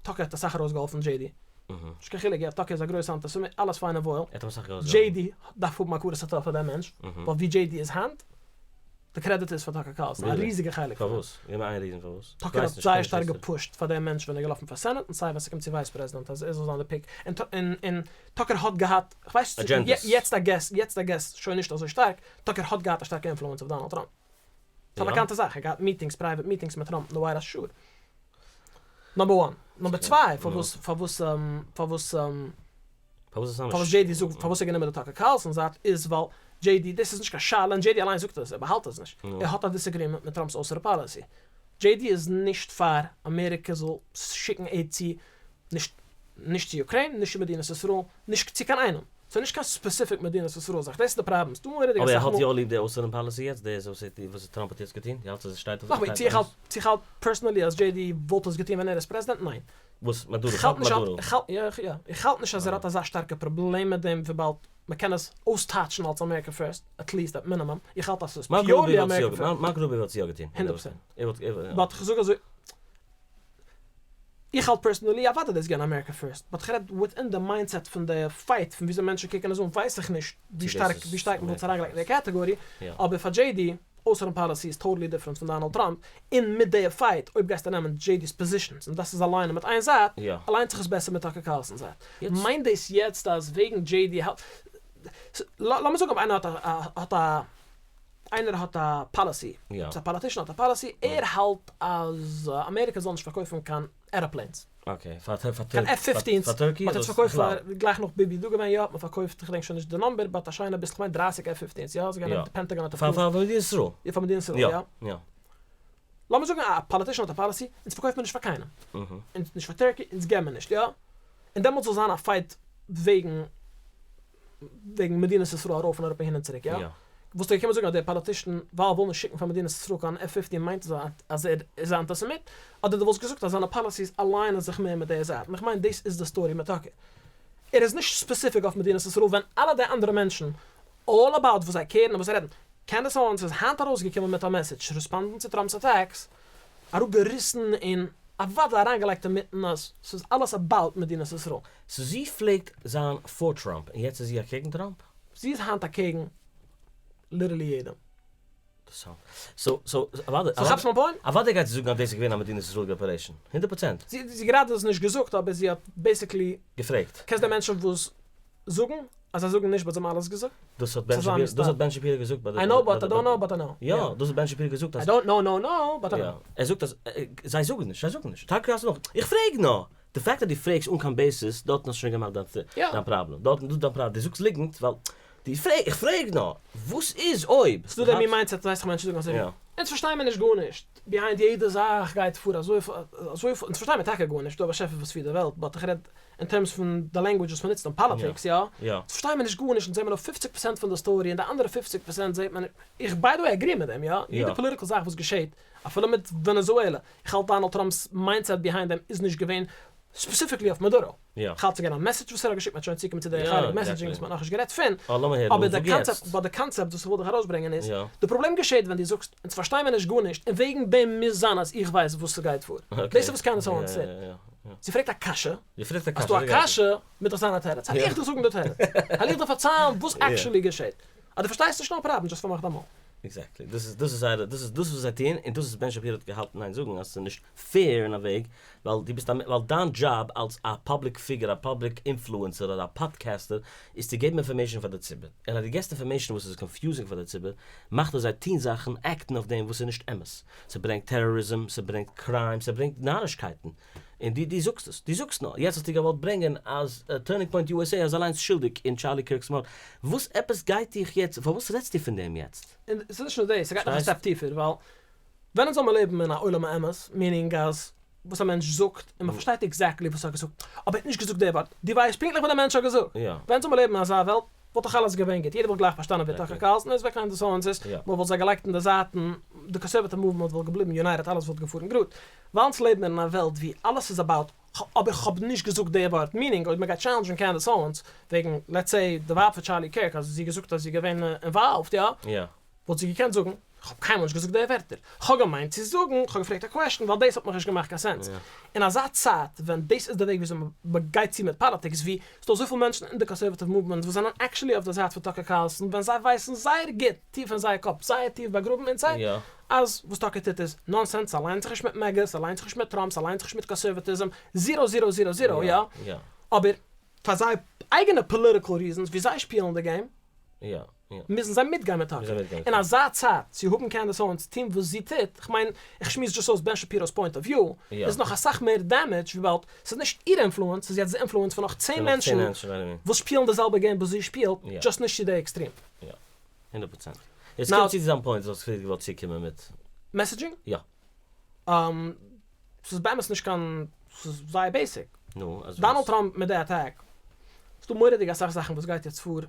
טאקער האט אסאך ארויסגעהאלפן דזשעי די, נישט קיין חילוק, יא טאקער איז א גרויסע אנטיסעמיט, אלעס פיין און וואויל, דזשעי די דארף האבן הכרת הטוב פאר דעם מענטש, ווייל ווי דזשעי די איז היינט, די קרעדיט איז פאר טאקער קארלסאן, א ריזיגע חלק פון דעם. פארוואס? גיב מיר איין ריזען פארוואס. טאקער האט זייער שטארק געפושט פאר דעם מענטש ווען ער איז געלאפן פאר סענאט און סיי ווען ס'קומט צו ווייס פרעזידענט אז ער זאל זיין די פיק, און טאקער האט געהאט, כ'ווייס נישט, יעצט איי געס, יעצט איי געס שוין נישט אזוי שטארק, טאקער האט געהאט א שטארקע אינפלוענס אויף דאנאלד טראמפ. ס'איז א באקאנטע זאך, ער האט געהאט מיטינגס, פרייוועט מיטינגס מיט טראמפ אין די ווייט האוז שור. נאמבער וואן. נאמבער צוויי, פארוואס, פארוואס, פארוואס. פארוואס דזשעי די זאגט פארוואס ער האט גענומען די טאקער קארלסאן זייט איז ווייל דזשעי די דאס איז נישט קיין שאלה און דזשעי די אליין זאגט עס ער באהאלט עס נישט ער האט א דיסעגרימענט מיט טראמפ'ס אויסערע פאליסי דזשעי די איז נישט פאר אמעריקע זאל שיקן עיד צו נישט נישט צו אוקריין נישט צו מדינת ישראל נישט צו קיין איינעם. ס'איז נישט קיין ספעסיפיק מדינת ישראל זאך, דאס איז די פראבלעם, ס'דא מורא'דיג אבער ער אסאך האט מאל. יא ליב די אויסערן פאליסי יעצט, דאס וואס טראמפ האט יעצט געטון? דו האלטסט אז עס שטייט אויף נאכמער, צו איך האלט צו איך האלט פערסאנעלי אז דזשעי די וואלט עס געטון ווען ער איז פרעזידענט? ניין. וואס? מאדורא? איך האלט נישט מאדורא? איך האלט יא יא איך האלט נישט אז ער האט אזא שטארקע פראבלעם מיט דעם וויבאלד מ'קען עס אויסטייטשן אלס אמעריקע פירסט, עט ליעסט עט מינימום, איך האלט אז ס'איז פיורלי אמעריקע פירסט. מארקא רוביאו וואלט עס יא געטון. הונדערט פראצענט. באט כ'זאג אזוי. איך האלט פערסענעלי אוודאי דאס געווען אמעריקע פירסט, באט כ'רעד וויטין די מיינדסעט פון די פייט פון וויאזוי מענטשן קוקן עס אן ווייס איך נישט ווי שטארק ווי שטארק מ'וואלט עס אריינגעלייגט אין די קעטעגארי, אבער פאר דזשעי די, אויסערן פאליסי איז טאטעלי דיפרענט פון דאנעלד טראמפ, און מיט די פייט אויב גייסטו נעמען דזשעי די'ס פאזישאנס און דאס איז אליינען מיט איין זייט, אליינט זיך עס בעסער מיט טאקער קארלסאן'ס זייט. מיינט דאס יעצט אז וועגן דזשעי די האלט, לאמיר זאגן אויב איינער האט א האט א. איינער האט א פאליסי, עפעס א פאליטישן האט א פאליסי, ער האלט אז אמעריקע זאל נישט פארקויפן קיין עראפלעינס, קיין עף פיפטינס, מ'האט יעצט פארקויפט פאר, גלייך נאך ביבי איז דא געווען, יא האט מען פארקויפט, איך געדענק שוין נישט די נאמבער, באט א שיינע ביסל, כ'מיין דרייסיג עף פיפטינס, יא, ס'איז געווען די פענטאגאן האט אפראווד. פאר מדינת ישראל. יא פאר מדינת ישראל, יא. לאמיר זאגן א פאליטישן האט א פאליסי, אונז פארקויפט מען נישט פאר קיינעם, אונז נישט פאר טערקי, אונז געבן מיר נישט, יא, און דעמאלטס זאל זיין א פייט וועגן. וועגן מדינת ישראל ארויף און אראפ אהין און צוריק יא? וואלסטו געקומען זאגן אז דער פאליטישן ווייל ער וויל נישט שיקן פאר מדינת ישראל קיין עף פיפטין מיינט עס אז ער איז א אנטיסעמיט? אדער דו וואלסט געזאגט אז זיינע פאליסיס אליינען זיך מער מיט די זייט? און איך מיין דאס איז די סטארי מיט טאקער. ער איז נישט ספעסיפיק אויף מדינת ישראל ווען אלע די אנדערע מענטשן אלל אבאוט וואס זיי קערן און וואס זיי רעדן. קענדעס אוענס איז היינט ארויסגעקומען מיט א מעסעדזש ריספאנדן צו טראמפ'ס אטעקס אראפגעריסן און אוודאי אריינגעלייגט אינמיטן אז ס'איז אלעס אבאוט מדינת ישראל. סאו זי פלעגט זיין פאר טראמפ און יעצט איז זי אקעגן טראמפ? זי איז היינט אקעגן ליטערלי יעדעם. סאו סאו סאו אוודאי סאו כאפסט מיין פוינט? אוודאי גייט זי זאגן אז דאס איז געווען א מדינת ישראל'דיגע אפערעישן. הונדערט פראצענט. זי זי גראדע האט עס נישט געזאגט אבער זי האט בעיסיקלי. געפרעגט. קענסט די מענטשן וואס זאגן אז זיי זאגן נישט באט זיי האבן אלעס געזאגט? דאס האט בען דאס האט בען שפירא געזאגט ביי די. איי נאו באט איי דאנט נאו באט איי נאו. יא, דאס האט בען שפירא געזאגט אז. איי דאנט נאו נאו נאו באט איי נאו. יא, ער זאגט אז זיי זאגן נישט, זיי זאגן נישט. טאקע האסט נאך, איך פרעג נאר! די פאקט אז דו פרעגסט אן קיין בעיסיס, דארטן האסטו שוין געמאכט דיין פראבלעם. דארטן דא דיין פראבלעם, דו זאגסט ליגנט ווייל דו פרעג, איך פרעג נאר, וואס איז אויב. ס'דא די מין מיינדסעט ווייסט איך מענטשן זאגן אזוי ווי, אונז פארשטיי מיר נישט גארנישט, ביהיינד יעדע זאך גייט פאר אזוי אזוי, אונז פארשטיי מיר טאקע גארנישט, ס'דא א באשעפער וואס פירט די וועלט, באט איך רעד אין טערמס פון די לענגווידזש וואס מ'נוצט אין פאליטיקס, יא, אונז פארשטיי מיר נישט גארנישט, אונז זעמיר נאר פופציג פערסענט פון די סטארי און די אנדערע פופציג פערסענט זעט מען נישט, איך ביי די וועי אגרי מיט דעם, יא, יעדע פאליטיקל זאך וואס געשעט, אפילו מיט ווענעזועלע, איך האלט דאנעלד טראמפ'ס מיינדסעט ביהיינד דעם איז נישט געווען ספעסיפיקלי אויף מאדורא, איך האלט ס'איז געווען א מעסעדזש וואס ער האט געשיקט, מ'וועט שוין צוקומען צו די חלק מעסעדזשינג וואס מ'האט נאכנישט גערעדט פון, אבער די קאנצעפט, באט די קאנצעפט וואס איך וויל דיך ארויסברענגען איז, די פראבלעם געשעט ווען דו זאגסט אונז פארשטיי מיר נישט גארנישט און וועגן דעם מוז זיין אז איך ווייס וואס ס'גייט פאר, דאס איז וואס קענדעס אוענס טוט, זי פרעגט א קשיא, אז ס'דא א קשיא מוז דאך זיין א תירוץ, העל איך דיר זאגן די תירוץ, העל איך דיר פארציילן וואס עקשעלי געשעט, אז דו פארשטייסט נישט נאו פראבלעם דזשאסט פארמאך דיין מויל. עקזעקטלי, דאס איז דאס איז זייערע דאס איז דאס וואס זיי טוען, און דאס איז בען שפירא האט געהאלטן אין איין זאגן אז ס'איז נישט פעיר אין א וועג, ווייל דו ביסט א ווייל דיין דזשאב אלס א פאבליק פיגור א פאבליק אינפלוענסער אדער א פאדקעסטער איז צו געבן אינפארמעישן פאר די ציבור, און אז דו געבסט אינפארמעישן וואס איז קאנפיוזינג פאר די ציבור מאכט עס זיי טון זאכן עקטן אויף דעם וואס איז נישט אמת, ס'ברענגט טעראריזם, ס'ברענגט קריים, ס'ברענגט נארישקייטן. און דו דו זאגסט עס, דו זאגסט נאר, יעצט האסטו געוואלט ברענגען אז טורנינג פוינט יו עס עי איז אליינס שולדיג אין טשארלי קירק'ס מארד, וואס עפעס גייט דיך יעצט, פארוואס רעדסטו פון דעם יעצט? און ס'איז נישט נאר דאס, ס'גייט נאך א סטעפ טיפער, ווייל ווען אונז זאל מיר לעבן אין א עולם האמת, מיענינג אז וואס א מענטש זאגט און מ'פארשטייט עקזעקטלי וואס ער האט געזאגט, אבער ער האט נישט געזאגט די ווארט, דו ווייסט פונקטליך וואס דער מענטש האט געזאגט, ווען אונז זאל מיר לעבן אין אזא וועלט, וואלט דאך אלעס געווען גוט, יעדער וואלט גלייך פארשטאנען ווער טאקער קארלסאן איז, ווער קענדעס אוענס איז, מען וואלט זיי געלייגט אין די זייטן, די קאנסערוואטיוו מאוומענט וואלט געבליבן יונייטעד, אלעס וואלט געפארן גראד. ווייל אונז לעבן אין א וועלט ווי אלעס איז אבאוט אבער כ'האב נישט געזאגט די ווארט, מיענינג אויב מען גייט טשעלענדזשן קענדעס אוענס וועגן לעטס סעי די ווייב פון טשארלי קירק אז זי האט געזאגט אז זי איז געווען אינוואלווד, יא? וואלט זי געקענט זאגן, כ'האב קיינמאל נישט געזאגט די ווערטער, כ'האב געמיינט צו זאגן, כ'האב געפרעגט א קוועשטן ווייל דאס האט מיך נישט געמאכט קיין סענס. אין אזא צייט ווען דאס איז די וועג וויאזוי מ'גייט צו מיט פאליטיקס, ווי ס'דא אזויפיל מענטשן אין די קאנסערוואטיוו מאוומענט וואס זענען עקשעלי אויף די זייט פון טאקער קארלסאן, ווען זיי ווייסן זייער גוט, טיף אין זייער קאפ, זייער טיף באגראבן אינסייד, אז וואס טאקער טוט איז נאנסענס, ס'אליינט זיך נישט מיט מעגא, ס'אליינט זיך נישט מיט טראמפ, ס'אליינט זיך נישט מיט קאנסערוואטיזם, זירא זירא זירא זירא, יא? אבער פאר זייער אייגענע פאליטיקעל ריזענס ווי זיי שפילן די געים, מוזן זיי מיטגיין מיט טאקער. אין אזא צייט צו האבן קענדעס אוענס טון וואס זי טוט, כ'מיין, איך שמועס דזשאסט אויס בען שפירא'ס פוינט אוו וויו, איז נאך אסאך מער דעמעדזש וויבאלד ס'איז נישט איר אינפלוענס, ס'איז יעצט די אינפלוענס פון נאך צען מענטשן וואס שפילן די זעלבע געים וואס זי שפילט, דזשאסט נישט צו די עקסטרים. יא, הונדערט פראצענט. יעצט קום צו צו דיין פוינט וואס האסט פריער געוואלט צוקומען מיט. מעסעדזשינג? יא. ס'איז באמת נישט קיין, ס'איז זייער בעיסיק. נו, אז וואס? דאנעלד טראמפ מיט די אטעק. ס'דא מורא'דיג אסאך זאכן וואס גייט יעצט פאר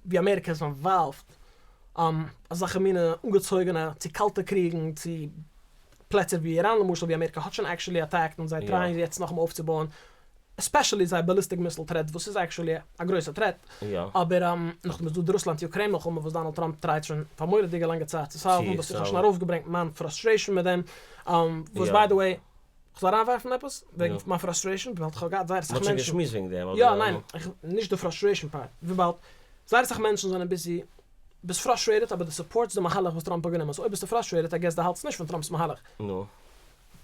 ווי אמעריקע איז אינוואלווד, אזעלכע מינע אנגעצויגענע צו קאלטע קריגן צו פלעצער ווי איראן למשל ווי אמעריקע האט שוין actually attacked און זיי try ען יעצט נאכאמאל אויפצובויען especially זייער ballistic missile threat וואס איז actually א גרויסע threat, אבער נאכדעם איז דא די רוסלאנד אוקריין מלחמה וואס דאנאלד טראמפ try ט שוין פאר מורא'דיגע לאנגע צייט צו solve ן וואס איך האב שוין ארויפגעברענגט מיין frustration מיט דעם וואס by the way כ'זאל אריינווארפן עפעס וועגן מיין frustration וויבאלד כ'האב געהאט זייער אסאך מענטשן. מ'האט שוין געשמועסט וועגן דעם אדער? יא ניין, נישט די frustration part, וויבאלד זייער אסאך מענטשן זענען busy, ביסט frustrated אבער דו support סט די מהלך וואס טראמפ האט גענומען, so אויב ביסטו frustrated I guess דו האלטסט נישט פון טראמפ'ס מהלך. נו.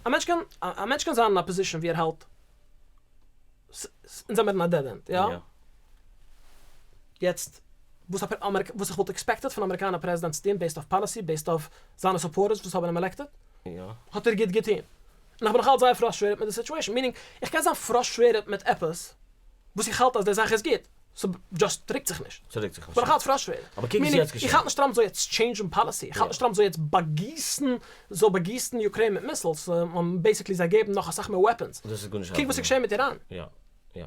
א מענטש קען, א מענטש קען זיין אין א position ווי ער האלט, אונז זעמיר אין א dead end, יא? יעצט, וואס א וואס איך וואלט expected פון אמעריקאנער פרעזידענט צו טון based אויף policy, based אויף זיינע supporters וואס האבן אים elected, האט ער גוט געטון. און איך בין נאכאלץ זייער frustrated מיט די situation, meaning איך קען זיין frustrated מיט עפעס וואס איך האלט אז די זאך איז גוט, ס'דזשאסט רוקט זיך נישט. ס'רוקט זיך נישט. כ'בין נאכאלץ frustrated. אבער קוק וואס איז יעצט געשען. איך האלט נישט טראמפ זאל יעצט change ן policy, איך האלט נישט טראמפ זאל יעצט באגיסן, זאל באגיסן אוקריין מיט missiles, און basically זיי געבן נאך אסאך מער weapons. דאס איז גארנישט קוק וואס איז געשען מיט איראן. יא. יא.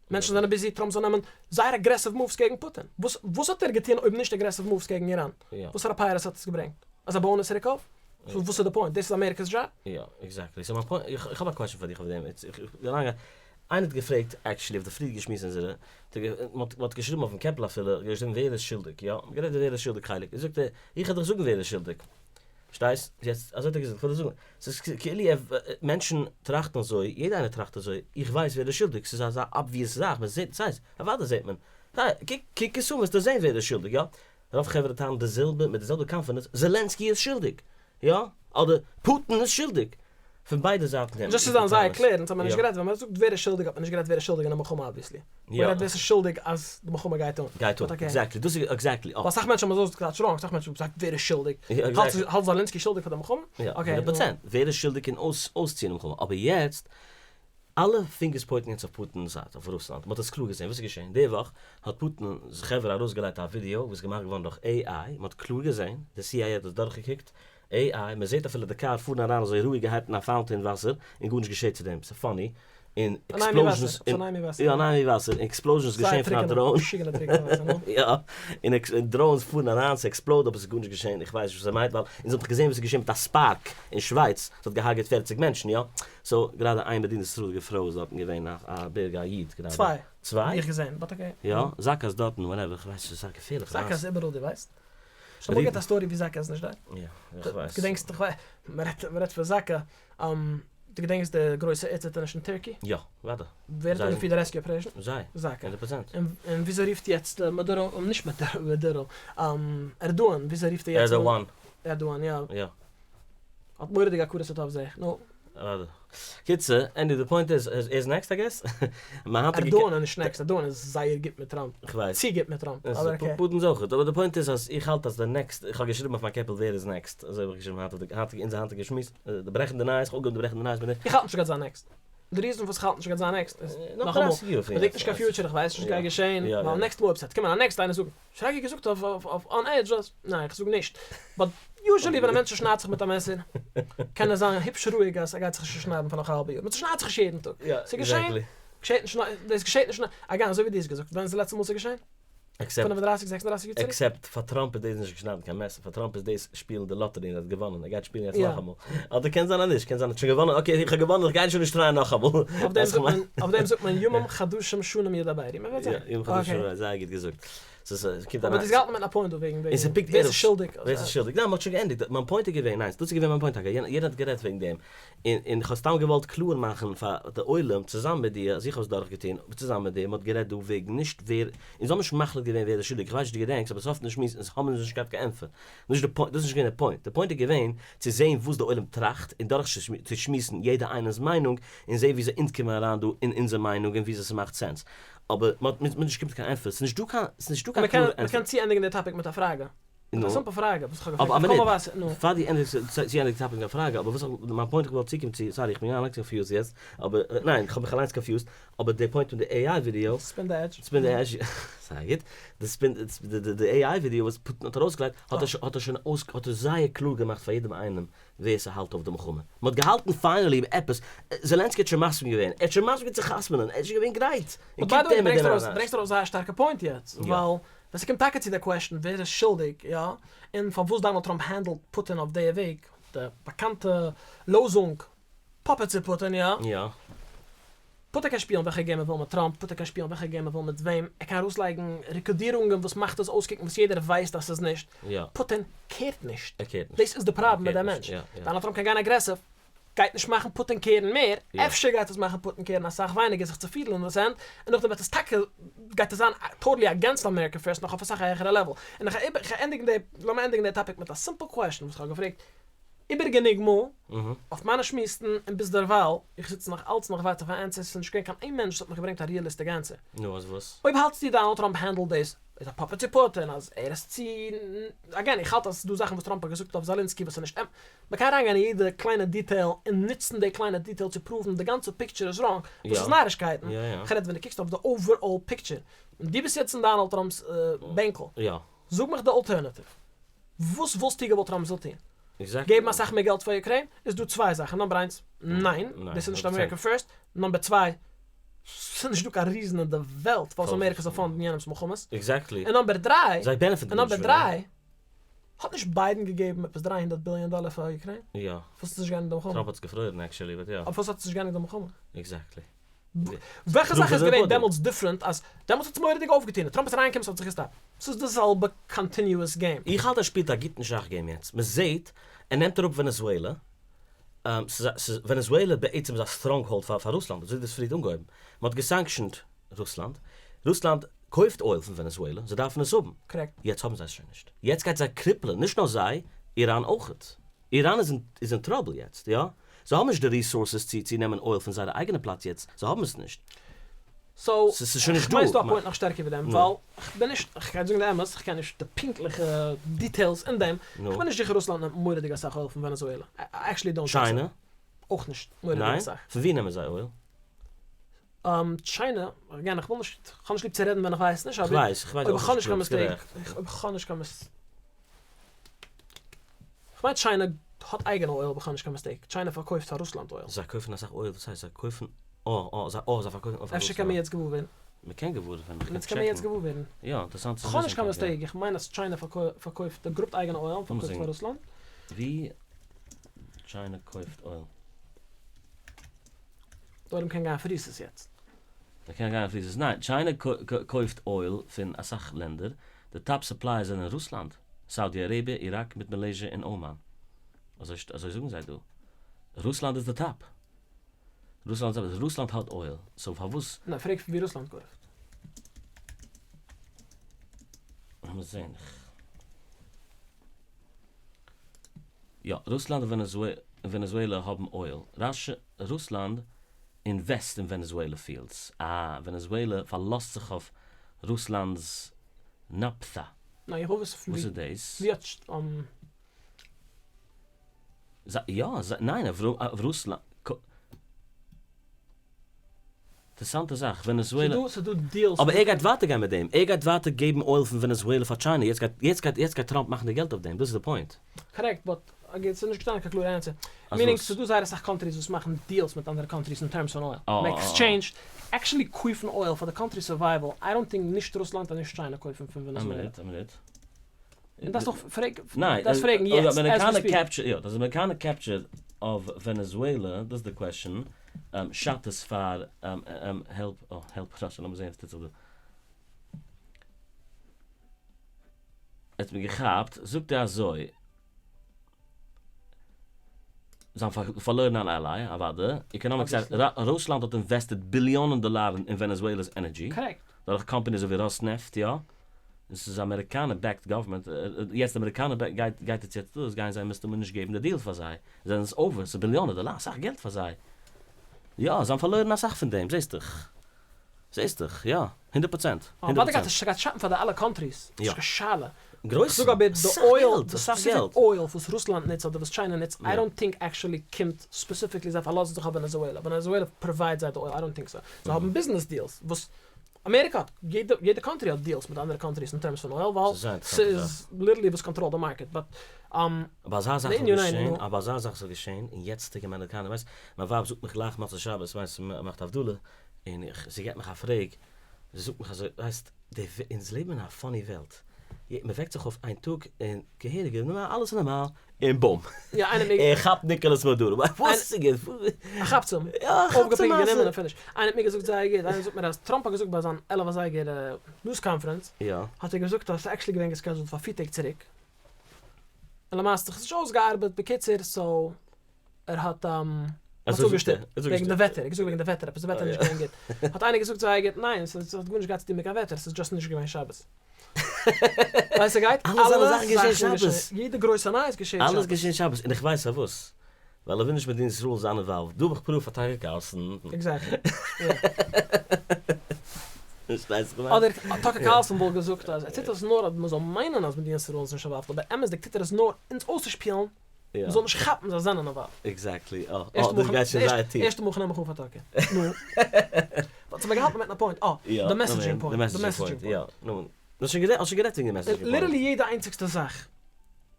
מענטשן זענען busy טראמפ זאל נעמען זייער aggressive moves קעגן פוטין. וואס וואס האט ער געטון אויב נישט aggressive moves קעגן איראן? וואסארא פירות האט עס געברענגט? אז זיי בויען עס צוריק אויף? so וואס איז די point? דאס איז אמעריקע'ס דזשאב? יא, exactly. so מיין point, איך האב א question פאר דיך אויף דעם. איינער האט געפרעגט, actually אויף די פריערדיגע שמועס אונזערע, מען האט געשריבן אויפן קעפל אפילו, געשריבן ווער איז שולדיג, יא, מען האט גערעדט ווער איז שולדיג חלק, זאגט ער, איך וועל דיך זאגן ווער איז שולדיג. פארשטייסט? יעצט, אזוי האט ער געזאגט, איך וועל דיר זאגן, ס'איז כאילו מענטשן טראכטן אזוי, יעדער איינער טראכט אזוי, איך ווייס ווער איז שולדיג, ס'איז אזא obvious זאך, מען זעט, ס'הייסט, אוודאי זעט מען, קוק קוק עס אן וועסטו זען ווער איז שולדיג, יא? רוב חברה טענה'ן די זעלבע מיט די זעלבע confidence, זעלענסקי איז שולדיג! יא? אדער פוטין איז שולדיג! פון ביידע זייטן דאס איז זיין זייער קלער, אונז האבן נישט גערעדט, ווען מען זאגט ווער איז שולדיג האט מען נישט גערעדט ווער איז שולדיג אין די מלחמה obviously. מען רעדט ווער ס'איז שולדיג אז די מלחמה גייט אן. גייט אן, exactly, דאס איז exactly. ווייל אסאך מענטשן האבן אזוי געטייטשט wrong, אסאך מענטשן האבן געזאגט ווער איז שולדיג? האלט זאלענסקי שולדיג פאר די מלחמה? יא, הונדערט פראצענט, ווער איז שולדיג אין אויסציען די מלחמה? אבער יעצט אלע fingers point ן יעצט אויף פוטין'ס זייט, אויף רוסלאנד, מ'האט עס קלאר געזען, וואס איז געשען? די וואך האט פוטין'ס חברה ארויסגעלייגט א ווידיאו וואס איז געמאכט געווארן דורך AI, מ'האט קלאר געזען, די CIA האט עס דורכגעקוקט, AI, מ'זעט אפילו די קאר פארן אריין אזוי רואיגערהייט אין א fountain וואסער, און גארנישט געשעט צו דעם, ס'איז funny, און explosions, יא אן איי וואסער, און explosions געשען פון א drone, יא, און drones פארן אריין, ס' explode אבער ס'איז גארנישט געשען, איך ווייס נישט וואס ער מיינט, ווייל אונז האבן דאך געזען וואס איז געשען מיט א spark אין שווייץ, ס'האט געהארגעט 40 מענטשן, יא? so גראדע איין מדינת ישראל'דיגע פרוי איז דארטן געווען א בירגער א איד גראדע. צוויי. צוויי? איך געזען, but okay. יא, זאקא איז דארטן, whatever, איך ווייס נישט, ס'איז א געפערליכע מעשה. זאקא איז איבעראל דו ווייסט? שוין אמאל געהערט א story ווי זאקא איז נישט דארט? יא, איך ווייס. געדענקסט, איך ווייס, מ'רעדט פון זאקא, דו געדענקסט די גרויסע ערדציטערניש אין Turkey? יא, אוודאי. ווער האט אנגעפירט די rescue operation? זיי. זאקא. הונדערט פראצענט. און וויאזוי רופט יעצט מאדורא, נישט מאדורא, ערדואן, וויאזוי רופט ער יעצט? ערדואן. ערדואן, יא. יא. האט מורא'דיג הכרת הטוב זעה איך, נו. אוודאי. קיצור, anyway די point איז, ער איז next I guess? ערדואן איז נישט next, ערדואן איז זייער גוט מיט טראמפ. כ'ווייס. צו גוט מיט טראמפ, אבער okay. פוטין איז אויך גוט, אבער די point איז אז איך האלט אז די next, איך האב געשריבן אויף מיין קעפל ווער איז next, אזוי האב איך געשריבן היינט אויף די היינטיגע אונזער היינטיגע שמועס, די ברעכנדע נייעס, איך האב אנגעהויבן די ברעכנדע נייעס מיט דעם. איך האלט נישט ס'גייט זיין next. די reason פארוואס איך האלט נישט ס'גייט זיין next איז, נאכאמאל, כ'פרעדיק נישט קיין future, איך ווייס נישט וואס גייט געשען, ווייל next מאל אויב ס'וועט קומען א next איינער זאגן, שרגי געזאגט אויף On Edge אז, ניין איך זאג נישט, but usually ווען א מענטש צושניידט זיך מיט א מעסער, קען ער זיין היפש רואיג אז ער גייט זיך נישט צושניידן פאר נאך א האלבע יאר, מען צושניידט זיך נישט יעדן טאג, ס'איז געשען, געשעט נישט, דאס געשעט נישט, again אזוי ווי דו האסט געזאגט, ווען איז די לעצטע מאל ס'איז געשען? 35 36 יאר צוריק? except פאר טראמפ איז דאס נישט געשניידן קיין מעסער, פאר טראמפ איז דאס שפילן די lottery און ער האט געוואנען, ער גייט שפילן יעצט נאכאמאל, אדער קען זיין אז נישט, קען זיין ער האט שוין געוואנען, okay איך האב געוואנען איך גיי שוין נישט try ען נאכאמאל. אויף דעם זאגט מען, אויף דעם זאגט מען ימים חדשים שנים ידברו, מען וועט זען. יא, ימים חדשים שנים, זייער גוט געזאגט. אבער דו האסט געהאלטן מיט א point דא וועגן ווער איז שולדיג. ווער איז שולדיג, ניין מען האט שוין געענדיגט, מיין point איז געווען, ניין דאס איז געווען מיין point טאקע, יעדער האט גערעדט וועגן דעם, און איך האב סתם געוואלט קלאר מאכן פאר די עולם צוזאמען מיט דיר אז איך האב עס דורך געטון צוזאמען מיט דיר, מען האט גערעדט דא וועגן נישט ווער, אונז האבן נישט מחליט געווען ווער איז שולדיג, איך ווייס נישט דו געדענקסט אבער סוף פון די שמועס אונז האבן אונז נישט געהאט קיין ענטפער, נישט די point, דאס איז נישט געווען די point, די point איז געווען צו זען וואס די עולם טראכט און דורך צו שמועסן יעדער איינער'ס מיינונג און זען וויאזוי אונז קומען אריין דא אין אונזער מיינונג און וויאזוי ס'מאכט sense, אבער מען האט נישט געקומען קיין ענטפער, ס'איז נישט דא קיין, ס'איז נישט דא קיין קלארע ענטפער. מען קען צוענדיגן די topic מיט א פראגע. נו. א simple פראגע וואס איך האב געפרעגט. אבער א מינוט, פאר דו ענדיגסט צוענדיגן די topic מיט א פראגע, אבער וואס איך, מיין point איך וואלט צוקומען צו, sorry איך בין אליינס confused יעצט, אבער ניין איך האב מיך אליינס confused, אבער די point מיט די AI ווידיאו, spin די edge. spin די edge, זייער גוט, די spin, די AI ווידיאו וואס פוטין האט ארויסגעלייגט, האט ער שוין אויס, האט ער זייער קלאר געמאכט פאר יעדעם איינעם. ווער ס'האלט אויף די מלחמה. מ'האט געהאלטן פיינעלי ביי עפעס, זעלענסקי האט שוין מסכים געווען, ער האט שוין מסכים געווען צו חתמ'נען, ער איז שוין געווען גרייט, און באט ביי קומט די וועי ער מיט דו דעם ברענגסט ארויס זייער שטארקע פוינט יעצט, ווייל ווען ס'קומט טאקע צו די קוועשטען ווער איז שולדיג יא, און פארוואס דאנעלד טראמפ הענדלט פוטין אויף די וועג, די באקאנטע לאזונג פאפעט צו פוטין יא? יא. פוטין קען שפילן וועלכע געים ער וויל מיט טראמפ, פוטין קען שפילן וועלכע געים ער וויל מיט וועם, ער קען ארויסלייגן רעקארדירונגען וואס מאכט עס אויסקוקן וואס יעדער ווייסט אז ס'איז נישט, פוטין קערט נישט, ער קערט נישט. דאס איז די ער פראבלעם מיט קערט דעם נישט, מענטש, יא יא. דאנאלד טראמפ קען גיין אגרעסיוו, גייט נישט מאכן פוטין קערן מער, אפשר גייט עס מאכן פוטין קערן אסאך ווייניגער זיך צו פידלען אין דאס ענד, און נאכדעם וועט עס טאקע גייט עס זיין טאטעלי אגענסט אמעריקע פירסט נאך אויף אסאך א העכערע לעוועל, און איך איך ענדיגן די לאמיר ענדיגן די טאפיק מיט א סימפל קוועשאן וואס איך האב געפרעגט איבער גענוג מאל אויף מיינע שמועסן און ביזדערווייל איך זיץ נאך אלץ נאך ווארט אויף א ענסער ס'איז נישט געווען קיין איין מענטש וואס האט מיך געברענגט א ריעליסטיק ענסער. נו אז וואס? אויב האלטסטו דאנאלד טראמפ הענדלט דאס איז א פאפעט צו פוטין אז ער איז צו אגעין איך האלט אז ס'איז דא זאכן וואס טראמפ האט געזאגט אויף זאלינסקי וואס איז נישט אמת מ'קען אריינגיין אין יעדע קליינע דיטעיל און נוצן די קליינע דיטעיל צו פראוון די גאנצע פיקטשער איז ראנג וואס איז נארישקייטן כ'רעד ווען דו קוקסט אויף די אוועראלל פיקטשער און דו ביסט יעצט אין דאנאלד טראמפ'ס בענקל זאג מיך די אלטערנאטיוו. וואס וואלסטו געוואלט טראמפ זאל טון? געבן אסאך מער געלט פאר אוקריין? איז דא צוויי זאכן, נאמבער איינס, ניין, דאס איז נישט אמעריקע פירסט, נאמבער צוויי, ס'איז נישט דא קיין ריזען אין די וועלט פארוואס אמעריקע זאל פאנדן יענעמ'ס מלחמות, און נאמבער דריי, און נאמבער דריי, האט נישט ביידן געגעבן עפעס 300 ביליאן דאלער פאר אוקריין? פארוואס האט עס נישט געענדיגט די מלחמה? אבער פארוואס האט עס נישט געענדיגט די מלחמה? וועלכע זאך איז געווען דעמאלטס דיפרענט אז דעמאלטס האט עס מורא'דיג אויפגעטון און טראמפ איז אריינגעקומען ס'האט זיך געסטאפט? ס'איז די זעלבע קאנטיניועס געים. איך האלט ער שפילט א גוטן שאך געים יעצט, מען זעהט ער נעמט אראפ ווענעזועלע, ס'איז ווענעזועלע בעצם איז א סטראנגהאלד פאר רוסלאנד, אזוי ווי דו האסט פריערט אנגעהויבן, מען האט געסאנקשענט רוסלאנד, רוסלאנד קויפט אויל פון ווענעזועלע, זיי דארפן עס האבן, יעצט האבן זיי עס שוין נישט, יעצט גייט זיי קריפלען, נישט נאר זיי, איראן אויכעט. איראן איז איז אין טראבל יעצט, יא? זיי האבן נישט די ריסארסעס צו צו נעמען אויל פון זייערע אייגענע פלאץ יעצט, זיי האבן עס נישט. סאו, ס'איז שוין נישט דא. כ'מיין ס'דא א פוינט נאך שטערקער ווי דעם, ווייל כ'בין נישט, כ'גיי זאגן די אמת, כ'קען נישט די פונקטליכע דיטעילס אין דעם, כ'בין נישט זיכער רוסלאנד נעמט מורא'דיג אסאך אויל פון ווענעזועלע, איי עקשעלי דאנט טינק סאו. טשיינע? אויך נישט מורא'דיג ניין? אסאך. פון ווי נעמען זיי אויל? טשיינע, אגעין איך וויל נישט, כ'האב נישט ליב צו רעדן ווען איך ווייס נישט, אבער כ'ווייס, כ'ווייס אויב אויך כ'האב נישט נישט קיין קלאר, ביסט מיסטעיק, גערעכט. אויב כ'האב נישט קיין מיס. כ'מיין טשיינע האט אייגענע אויל אויב כ'האב נישט קיין מיסטעיק, טשיינע פארקויפט פאר רוסלאנד אויל. זיי קויפן אסאך אויל, וואס הייסט זיי קויפן? אה אה זיי אה זיי פארקויפן אויל פאר אפשר קען רוסלאנד. מען יעצט געוואר ווערן. מען קען געוואר ווערן, מ'קען יעצט קען מען יעצט טשעקן. געוואר ווערן. יא, אינטערעסאנט צו כ'האב וויסן נישט קיין טאקע. מיסטעיק, איך מיין אז טשיינע פארקויפט, גראבט אייגענע אויל און לאמיר פארקויפט זען פאר רוסלאנד. ווי טשיינע קויפט אויל. די עולם קען גיין אויף ריסעס יעצט. מען קען גיין אויף ריסעס. ניין, טשיינע קויפט אויל פון אסאך לענדער, די טאפ סופלייערס זענען רוסלאנד, סאודי אראביע, איראק מיט מאלעזיע און אמאן. אזוי אזוי זאגן זיי דא. רוסלאנד איז די טאפ. רוסלאנד איז טאפ. רוסלאנד האט אויל. סאו פארוואס. ניין, פרעג פון ווי רוסלאנד קויפט. לאמיר זען. יא, רוסלאנד און ווענעזועלע האבן אויל. רוסלאנד אינוועסט אין ווענעזועלע פיעלדס. אה, ווענעזועלע פארלאזט זיך אויף רוסלאנד'ס נאפטא. ניין, איך וויל וויסן פון וואס ווי. איז דאס? ווי האט. יא, ניין, אויף רוסלאנד. אינטערעסאנטע זאך, ווענעזועלע. ס'איז דא דיעלס. אבער ער גייט ווייטער גיין מיט דעם, ער גייט ווייטער געבן אויל פון ווענעזועלע פאר טשיינע, יעצט גייט יעצט גייט יעצט גייט טראמפ מאכן די געלט אויף דעם, דאס איז די פוינט. קארעקט, באט אגעין ס'איז נישט געשטאנען קיין קלארע ענסער. מינינג ס'איז דא זייער אסאך קאנטריס וואס מאכן דיעלס מיט אנדערע קאנטריס אין טערמס פון אויל, אין עקסטשעינדזש, עקשעלי קויפן אויל פאר די קאנטרי סורווייוועל, איי דאנט טינק נישט רוסלאנד און נישט טשיינע קויפן פון א ווענעזועלע. מינוט, א מינוט. און דארפסט דאך פרעג, ניין, דארפסט פרעגן יעצט, עז ווי ספיק. יא, דאס אמעריקאנער קעפטשער אוו ווענעזועלע, דאס איז די קוועשאן, שאדט עס פאר העלפ, אה, העלפ ראשע, לאמיר זעהן וואס טוט זיך דא. ער האט מיר געכאפט, זאגט ער אזוי, זיי האבן פארלוירן אן עליי, אוואדע, עקאנאמיק סייד, רוסלאנד האט אינוועסטעד ביליאנען דאלארן אין ווענעזועלע'ס ענערדזשי, דורך קאמפאניס אזויווי ראסנעפט, יא, און ס'איז אמעריקאנע בעקד גאווערמענט, יעצט די אמעריקאנע גייט גייט עס יעצט דאס גייען זיי מסתמא נישט געבן די דיעל פאר זיי, זענען עס אווער, ס'איז ביליאנען דאלאר, אסאך געלט פאר זיי, יא, זיי האבן פארלוירן אסאך פון דעם, זעסט דאך, זעסט דאך, יא, הונדערט פראצענט, הונדערט אוודאי גייט פראצענט. עס גייט שאטן פאר די אלע קאנטריס, נישט קיין שאלה. גרויסע, כ'זאג אבער די אסאך אויל, געלט, די אסאך ספעסיפיק געלט. אויל וואס רוסלאנד נוצט אדער וואס טשיינע נוצט, איי דאנט טינק עקשעלי קומט ספעסיפיקלי זיי פארלאזן זיך אויף ווענעזועלע, ווענעזועלע פראווייד זיי די אויל, איי דאנט טינק סא, זיי האבן ביזנעס דיעלס וואס. אמעריקע האט, יעדע יעדע קאנטרי האט דיעלס מיט אנדערע קאנטריס אין טערמס פון אויל ווייל ס'איז ליטערלי וואס קאנטראלט די מארקעט באט אבער אזא זאך זאל געשען, אבער אזא זאך זאל געשען אין יעצטיגע אמעריקאנער, ווייסט, מיין ווייב זאגט מיך גלייך מוצאי שבת, ווייסט, מ'מאכט הבדלה, און איך, זי געבט מיך א פרעג, זי זאגט מיך אזוי, ווייסט, די, אונז לעבן אין א funny וועלט, מ'וועקט זיך אויף איין טאג און געהעריג נארמאל, אלעס איז נארמאל, און בום! ער כאפט ניקאלעס מאדורו, וואס איז געווען? ער כאפט אים, אויפגעפיקט גענומען און פיניש. איינער האט מיר געזאגט זייער גוט, איינער זאגט מיר אז טראמפ האט געזאגט ביי זיין 11 אזייגער news conference, האט ער געזאגט אז ס'איז actually געווען גע scheduled פאר פיר טעג צוריק, און למעשה האט זיך עס נישט אויסגעארבעט, בקיצור so ער האט אפגעשטופט וועגן די וועטער, ער האט געזאגט וועגן די וועטער, עפעס די וועטער איז נישט געווען גוט, האט איינער געזאגט זייער גוט, ניין ס'האט גארנישט געהאט צו טון מיט קיין וועטער, ס'איז just נישט געווען שבת. ווייסט ס'גייט אלע זיינע זאכן געשען שבת. יעדע גרויסע נייעס געשעט שבת. אלעס געשען שבת, און איך ווייס פארוואס, ווייל ער וויל נישט מדינת ישראל זיין involved, דא האב איך proof פאר טאקער קארלסאן. Exactly. אדער טאקער קארלסאן וואלט געזאגט אז ער טוט עס נאר אז מ'זאל מיינען אז מדינת ישראל איז נישט involved, אבער אמת'דיג טוט ער עס נאר אונז אויסצושפילן מ'זאל נישט כאפן זיי זענען involved. Exactly, אה, אה, דאס גייט שוין זייער טיף. ערשטע מאל כ'נעם מיך אן פאר טאקער. נו. וואס האט מען געהאלטן מיטן א point? אה, די messaging point. די messaging point, יא. נו, דו האסט שוין גערעדט, האסט שוין גערעדט וועגן די messaging point. Literally יעדע איינציגסטע זאך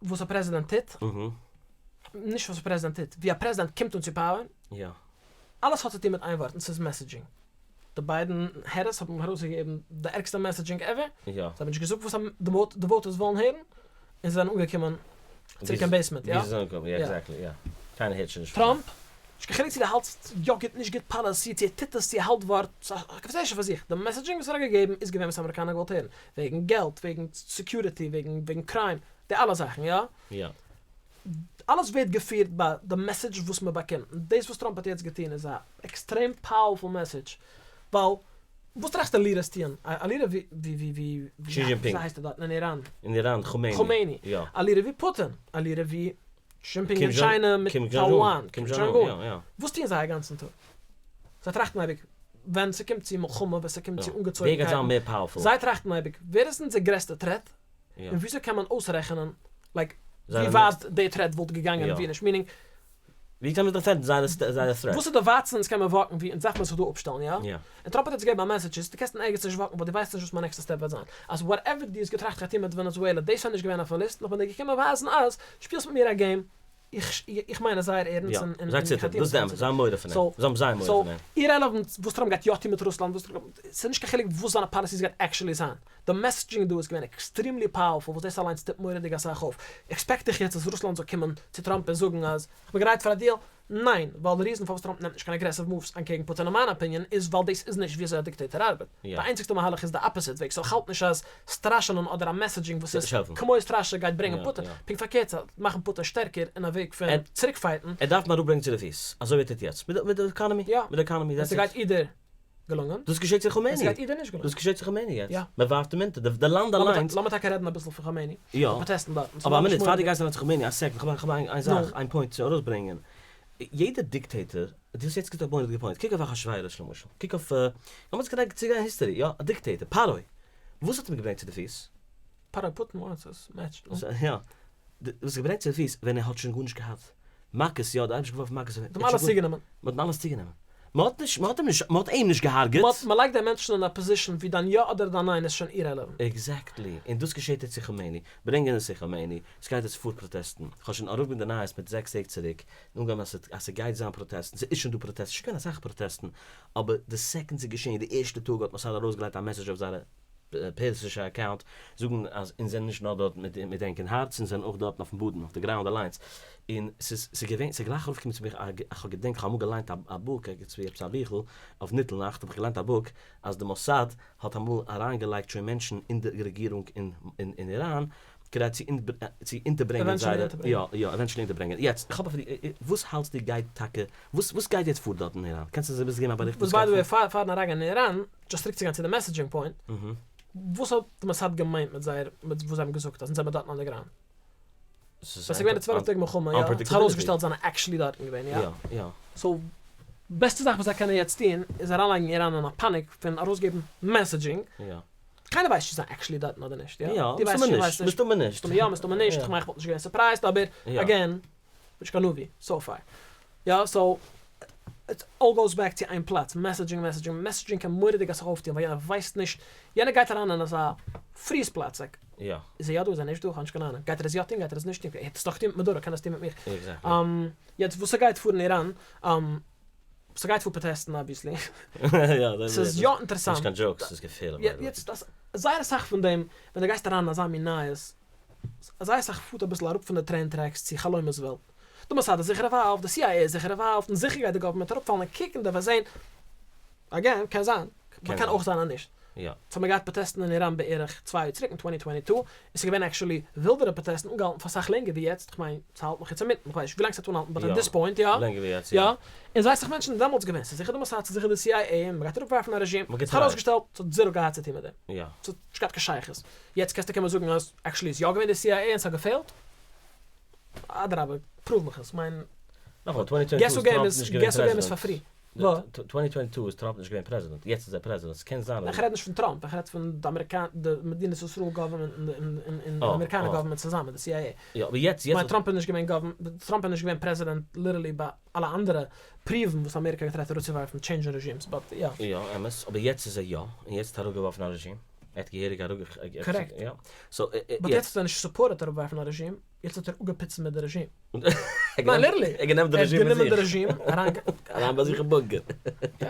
וואס א פרעזידענט טוט, נישט וואס א פרעזידענט טוט, ווי א פרעזידענט קומט אן צו power, אלעס האט צו טון מיט איין ווארט און ס'איז messaging. די ביידען העריס האבן ארויסגעגעבן די ערגסטע messaging ever, זיי האבן נישט געזאגט וואס די voters ווילן הערן, און זיי זענען אנגעקומען צוריק אין basement, יא? ווי זיי זענען אנגעקומען, יא exactly, יא. קיינער הערט שוין נישט פון זיי. טראמפ, נישט קיין חילוק צו דו האלטסט יא גוט נישט גוט policy, צו ער טוט עס צו ער האלט ווארט, ס'איז א conversation פאר זיך, די messaging וואס ער האט געגעבן איז געווען וואס אמעריקאנער געוואלט הערן, וועגן געלט, וועגן security, וועגן crime, די אלע זאכן, יא? יא. אלעס ווערט געפירט ביי די message וואס מען באקומט, און דאס וואס טראמפ האט יעצט געטון איז א עקסטרעם powerful message, ווייל וואס טראכסטו leaders טוען? א leader ווי ווי ווי שי דזשינפינג. וויאזוי הייסט ער דארטן אין איראן? אין איראן, כומעיני. כומעיני. יא. א leader ווי פוטין, א leader ווי דזשינפינג אין טשיינע מיט טייוואן, קים דזשאנג אן. יא. וואס טוען זיי א גאנצן טאג? זיי טראכטן אייביג ווען ס'קומט צו מלחמה, ווען ס'קומט צו אנגעצויגנקייטן. ווער גייט זיין מער powerful? זיי טראכטן אייביג ווער איז אונזער גרעסטע threat? און וויאזוי קען מען אויסרעכענען like ווי ווייט די threat וואלט געגאנגען און ווי נישט, meaning. ווי קען מען defend ן זייערע threat? וואס איז די ווייטסטע אונז קען מען walk ן ווי אונז דארף מען זיך דא אפשטעלן יא? און טראמפ האט יעצט געגעבן א message איז דו קענסט אין ערגעץ נישט walk ן ווייל דו ווייסט נישט וואס מיין נעקסטע step וועט זיין אז whatever דו האסט געטראכט איך גיי טון מיט ווענעזועלע דאס איז נישט געווען אויפן list נאר כ'בין דיר געקומען ווייזן אז שפילסט מיט מיר א game איך איך מיין עס זייער ערנסט און און זיי ציטערן, דאס דעם, זיי האבן מורא פון אים, זיי האבן זייער מורא פון אים. So irrelevant וואס טראמפ גייט יא טון מיט רוסלאנד, וואס ס'איז נישט קיין חילוק וואס זיינע policies גייט actually זיין, די messaging דא איז געווען extremely powerful וואס דאס אליינס טוט מורא'דיג אסאך אויף. Expect איך יעצט אז רוסלאנד זאל קומען צו טראמפ און זאגן אז כ'בין גרייט פאר א deal? ניין, ווייל די reason פארוואס טראמפ נעמט נישט קיין aggressive moves אנטקעגן פוטין אין מיין opinion איז ווייל דאס איז נישט וויאזוי א דיקטעיטאר ארבעט. די איינציגסטע מהלך איז די opposite וועג, so כ'האלט נישט אז סטראשענען אדער א messaging וואס איז כמו סטראשע גייט ברענגען פוטין, פונקט פארקערט ס'וועט מאכן פוטין שטערקער אין א וועג פון צוריק fight ן. ער דארף אים אראפברענגען צו די פיס, אזוי ווי ער טוט יעצט מיט די economy, מיט די economy, that's it. ס'גייט either געלונגען, דאס געשעט צו כומעיני, ס'גייט either נישט געלונגען. דאס געשעט צו כומעיני יעצט, מען ווארפט אים אונטער, די לאנד אליינס. לאמיר טאקע רעדן אביסל פון כומעיני, די פראטעסטן דארטן. אבער א מינוט, פאר דו גייסט אריין צו כומעיני, א second, כ'האב איין זאך, איין point צו ארויסברענגען, יעדער דיקטעיטאר, דו האסט יעצט געזאגט א מורא'דיגע point, קוק אויף אחשורוש למשל, קוק אויף, לאמיר זיך צוריק גיין אין history, יא, א דיקטעיטאר, פרעה, וואס האט אים געברענגט צו די פיס? פרעה פוטין וואס עס match ט. יא, וואס געברענגט צו די פיס ווען ער האט שוין גארנישט געהאט, מכות, יא, די אייבערשטער געווארפן מכות אויף אים, מ'האט אלעס צוגענומען. מ'האט אים אלעס צוגענומען. מ'האט נישט, מ'האט אים נישט, מ'האט אים נישט געהארגעט. מ'האט, מ'לייגט די מענטשן אין א position ווי דיין יא אדער דיין ניין איז שוין irrelevant. Exactly, און דאס געשעט יעצט צו כומעיני, ברענגען עס צו כומעיני, ס'גייט יעצט פאר פראטעסטן, כ'האב שוין אראפגענומען די נייעס מיט זעקס טעג צוריק, און אנגעהויבן אז אז ס'גייט זיין פראטעסטן, ס'איז שוין דא פראטעסטן, ס'איז שוין געווען אסאך פראטעסטן, אבער די second ס'איז געשען, די ערשטע טאג האט מוסאד ארויסגעלייגט א message אויף זייערע פערסישע account, זאגן אז אונז זענען נישט נאר דארט מיט מיט ענק אין הארץ, אונז זענען אויך דארטן אויפן באדן, אויף די ground אליינס, און ס'איז ס'איז געווען, ס'איז גלייך ארויפגעקומען צו מיך א, איך האב געדענקט, כ'האב אמאל געליינט א book, ערגעץ ווי עפעס א ביכל, אויף ניטל נאכט האב איך געליינט א book, אז די מוסאד האט אמאל אריינגעלייגט שוין מענטשן אין די רעגירונג אין אין איראן, כדי צו צו אונטערברענגען זייערע, יא יא, eventually אונטערברענגען. יעצט, איך האב א פאר וואס האלטסטו גייט טאקע, וואס וואס גייט יעצט פאר דארט אין איראן? קענסט אונז אביסל געבן א באריכט וואס גייט פאר? וואס by the way, פארן אריינגיין אין איראן, just צוריק צו גיין צו די messaging point, וואס האט די מוסאד געמיינט מיט זייער, מיט וואס זיי האבן געזאגט אז אונז זעמער דארטן on the ground? ס'איז געווען די 12 טעג מלחמה, יא, האט זיך ארויסגעשטעלט זיינען actually דארטן געווען, יא? יא. So, בעסטע זאך וואס זיי קענען יעצט טון, איז אריינלייגן איראן אין א panic פון ארויסגעבן messaging. יא. קיינער ווייסט נישט צו זיי actually דארטן אדער נישט, יא? יא, מסתמא נישט, מסתמא נישט. מסתמא יא, מסתמא נישט, כ'מיין כ'וואלט נישט געווען surprised, אבער again, נישט קיין נביא, so far. יא, so. איט אלל גאוס בעק צו איין פלאץ, מעסעדזשינג מעסעדזשינג מעסעדזשינג קען מורא'דיג אסאך אויפטון ווייל יענער ווייסט נישט, יענער גייט אריין אין אזא פריז פלאץ לייק יא. איז ער יא דא איז ער נישט דא כ'האב נישט קיין אהנונג, גייט ער עס יא טון גייט ער עס נישט טון, ער האט עס דאך געטון מיט מאדורא קען ער עס טון מיט מיך. עקזעקטלי. יעצט וואס ס'גייט פאר אין איראן, ס'גייט פאר פראטעסטן אבוויעסלי. יא דאס ס'איז יא אינטערעסאנט. נישט קיין דזשאוק ס'איז געפערליך ביי די וועי. יעצט זייער אסאך פון דעם ווען דו גייסט אריין אין אזא מין נייעס, זייער אסאך פארט אביסל אראפ פון די טרעין טרעקס צו חלומות וועלט. די מוסד איז זיכער אינוואלווד, די סי איי עי איז זיכער אינוואלווד, און זיכער גייט די גאווערמענט אראפפאלן און קוקן די וועסט זעהן, אגעין, קען זיין, באט קען אויך זיין אז נישט. יא. סאו האבן מיר געהאט פראטעסטן אין איראן בערך צוויי יאר צוריק אין טווענטי טווענטי טו, און ס'איז געווען עקשעלי ווילדערע פראטעסטן אנגעהאלטן פאר אסאך לענגער ווי יעצט, כ'מיין ס'האלט נאך יעצט אינמיטן, כ'ווייס נישט ווילאנג ס'וועט אנהאלטן באט עט דיס פוינט יא. לענגער ווי יעצט יא. יא. און זייער אסאך מענטשן זענען דעמאלטס געווען, ס'איז זיכער די מוסד, ס'איז זיכער די סי איי עי, און מ'גייט אראפווארפן א רעזשים, מ'האט ס'האט געטרייט. ארויסגעשטעלט, ס'האט זירא געהאט צוטון מיט דעם. יא. ס'האט נישט געהאט קיין שייכות. יעצט קענסטו קומען זאגן אז עקשעלי איז יא געווען די סי איי עי און ס'האט געפעלט? אדרבה, פרואוו מיך עס, כ'מיין. נאכאמאל, טווענטי טווענטי טו איז טראמפ נישט געווען געס הו געים איז פרעזידענט. פאר פרי. טווענטי טווענטי טו איז טראמפ נישט געווען פרעזידענט, יעצט איז ער פרעזידענט, ס'קען זיין אז. איך רעד נישט פון טראמפ, איך רעד פון די אמעריקאנ די מדינת ישראל גאווערמענט און די אמעריקאנע גאווערמענט צוזאמען, די סי איי עי. יא, אבער יעצט יעצט. כ'מיין טראמפ איז נישט געווען גאווער טראמפ איז נישט געווען פרעזידענט ליטערלי ביי אלע אנדערע פריוון וואס אמעריקא האט געטרייט אראפצואווארפן טשעינדזשן רעזשימס, באט יא. יא, אמת, אבער יעצט איז ער יא, און יעצט האט ער אראפגעווארפן א רעזשים, ער האט געהעריג אראפגע. קארעקט. יא. סאו. באט יעצט האט ער נישט סופארטעד אראפווארפן א רעזשים. יעצט האט ער אפגעפוצט מיט די רעזשים. ניין ליטערלי. ער גענומען די רעזשים מיט זיך. ער האט גענומען די רעזשים אריין. אריין ביי זיך אין בונקער. יא.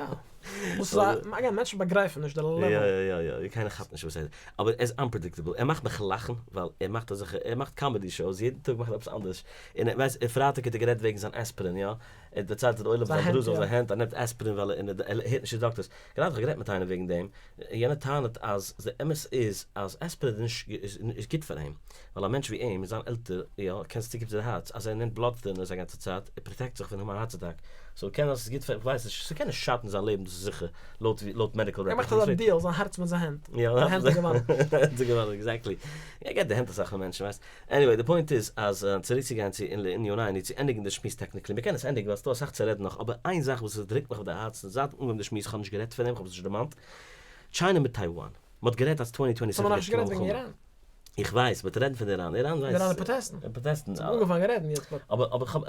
וואס איז א, אגעין מענטשן באגרייפן נישט די לעוועל. יא יא יא, קיינער כאפט נישט וואס ער, אבער ער איז אנפרעדיקטעבל, ער מאכט מיך לאכן, ווייל ער מאכט אזעלכע, ער מאכט קאמעדי שאוס, יעדן טאג מאכט ער עפעס אנדערש, און ער ווייסט, פרייטאג האט ער גערעדט וועגן זיין עספרין יא, ער האט דערציילט פאר די עולם זיין דרוז אויף זיין הענט, ער נעמט עספרין ווייל ער הערט נישט די דאקטערס, גראדע איך האב גערעדט מיט איינעם וועגן דעם, יענער טענה'ט אז די אמת איז אז עספרין איז נישט איז גוט פאר אים, ווייל א מענטש ווי אים אין זיין עלטער יא קען עס צוקומען צו די הארץ, אז ער נעמט בלאד טינערס א גאנצע צייט, ער פראטעקט זיך פון האבן א הארץ אטאק, סאו קען זיין ס'איז גוט פאר אים, כ'ווייס נישט, ס'קען נישט שאטן זיין לעבן דאס איז זיכער, לויט ווי לויט מעדיקל ער רעקארדס. מאכט אזא דיעל, זיין הארץ מיט זיין הענט, יא, די הענט האט געוואנען. די הענט האט געוואנען, עקזעקטלי. ער געט די הענט אסאך פאר מענטשן ווייסט. עניוועי, די פוינט איז אז צוריק צו גיין צו לענינינו, צו ענדיגן די שמועס טעקניקלי, מ'קען עס ענדיגן ווייל ס'דא אסאך צו רעדן נאך, אבער איין זאך וואס עס דרוקט מיך אויף די הארץ זייט אנגעהויבן די שמועס, כ'האב נישט גערעדט פון דעם, כ'האב עס נישט דערמאנט, טשיינע מיט טייוואן, מ'האט גערעדט אז טווענטי טווענטי סעווען גייט קומען א מלחמה. איך ווייס, מ'וועט רעדן פון איראן, איראן ווייסט. איראנער פראטעסטן. פראטעסטן. ס'האט אנגעפאנגען רעדן יעצט באט. אבער אבער כ'האב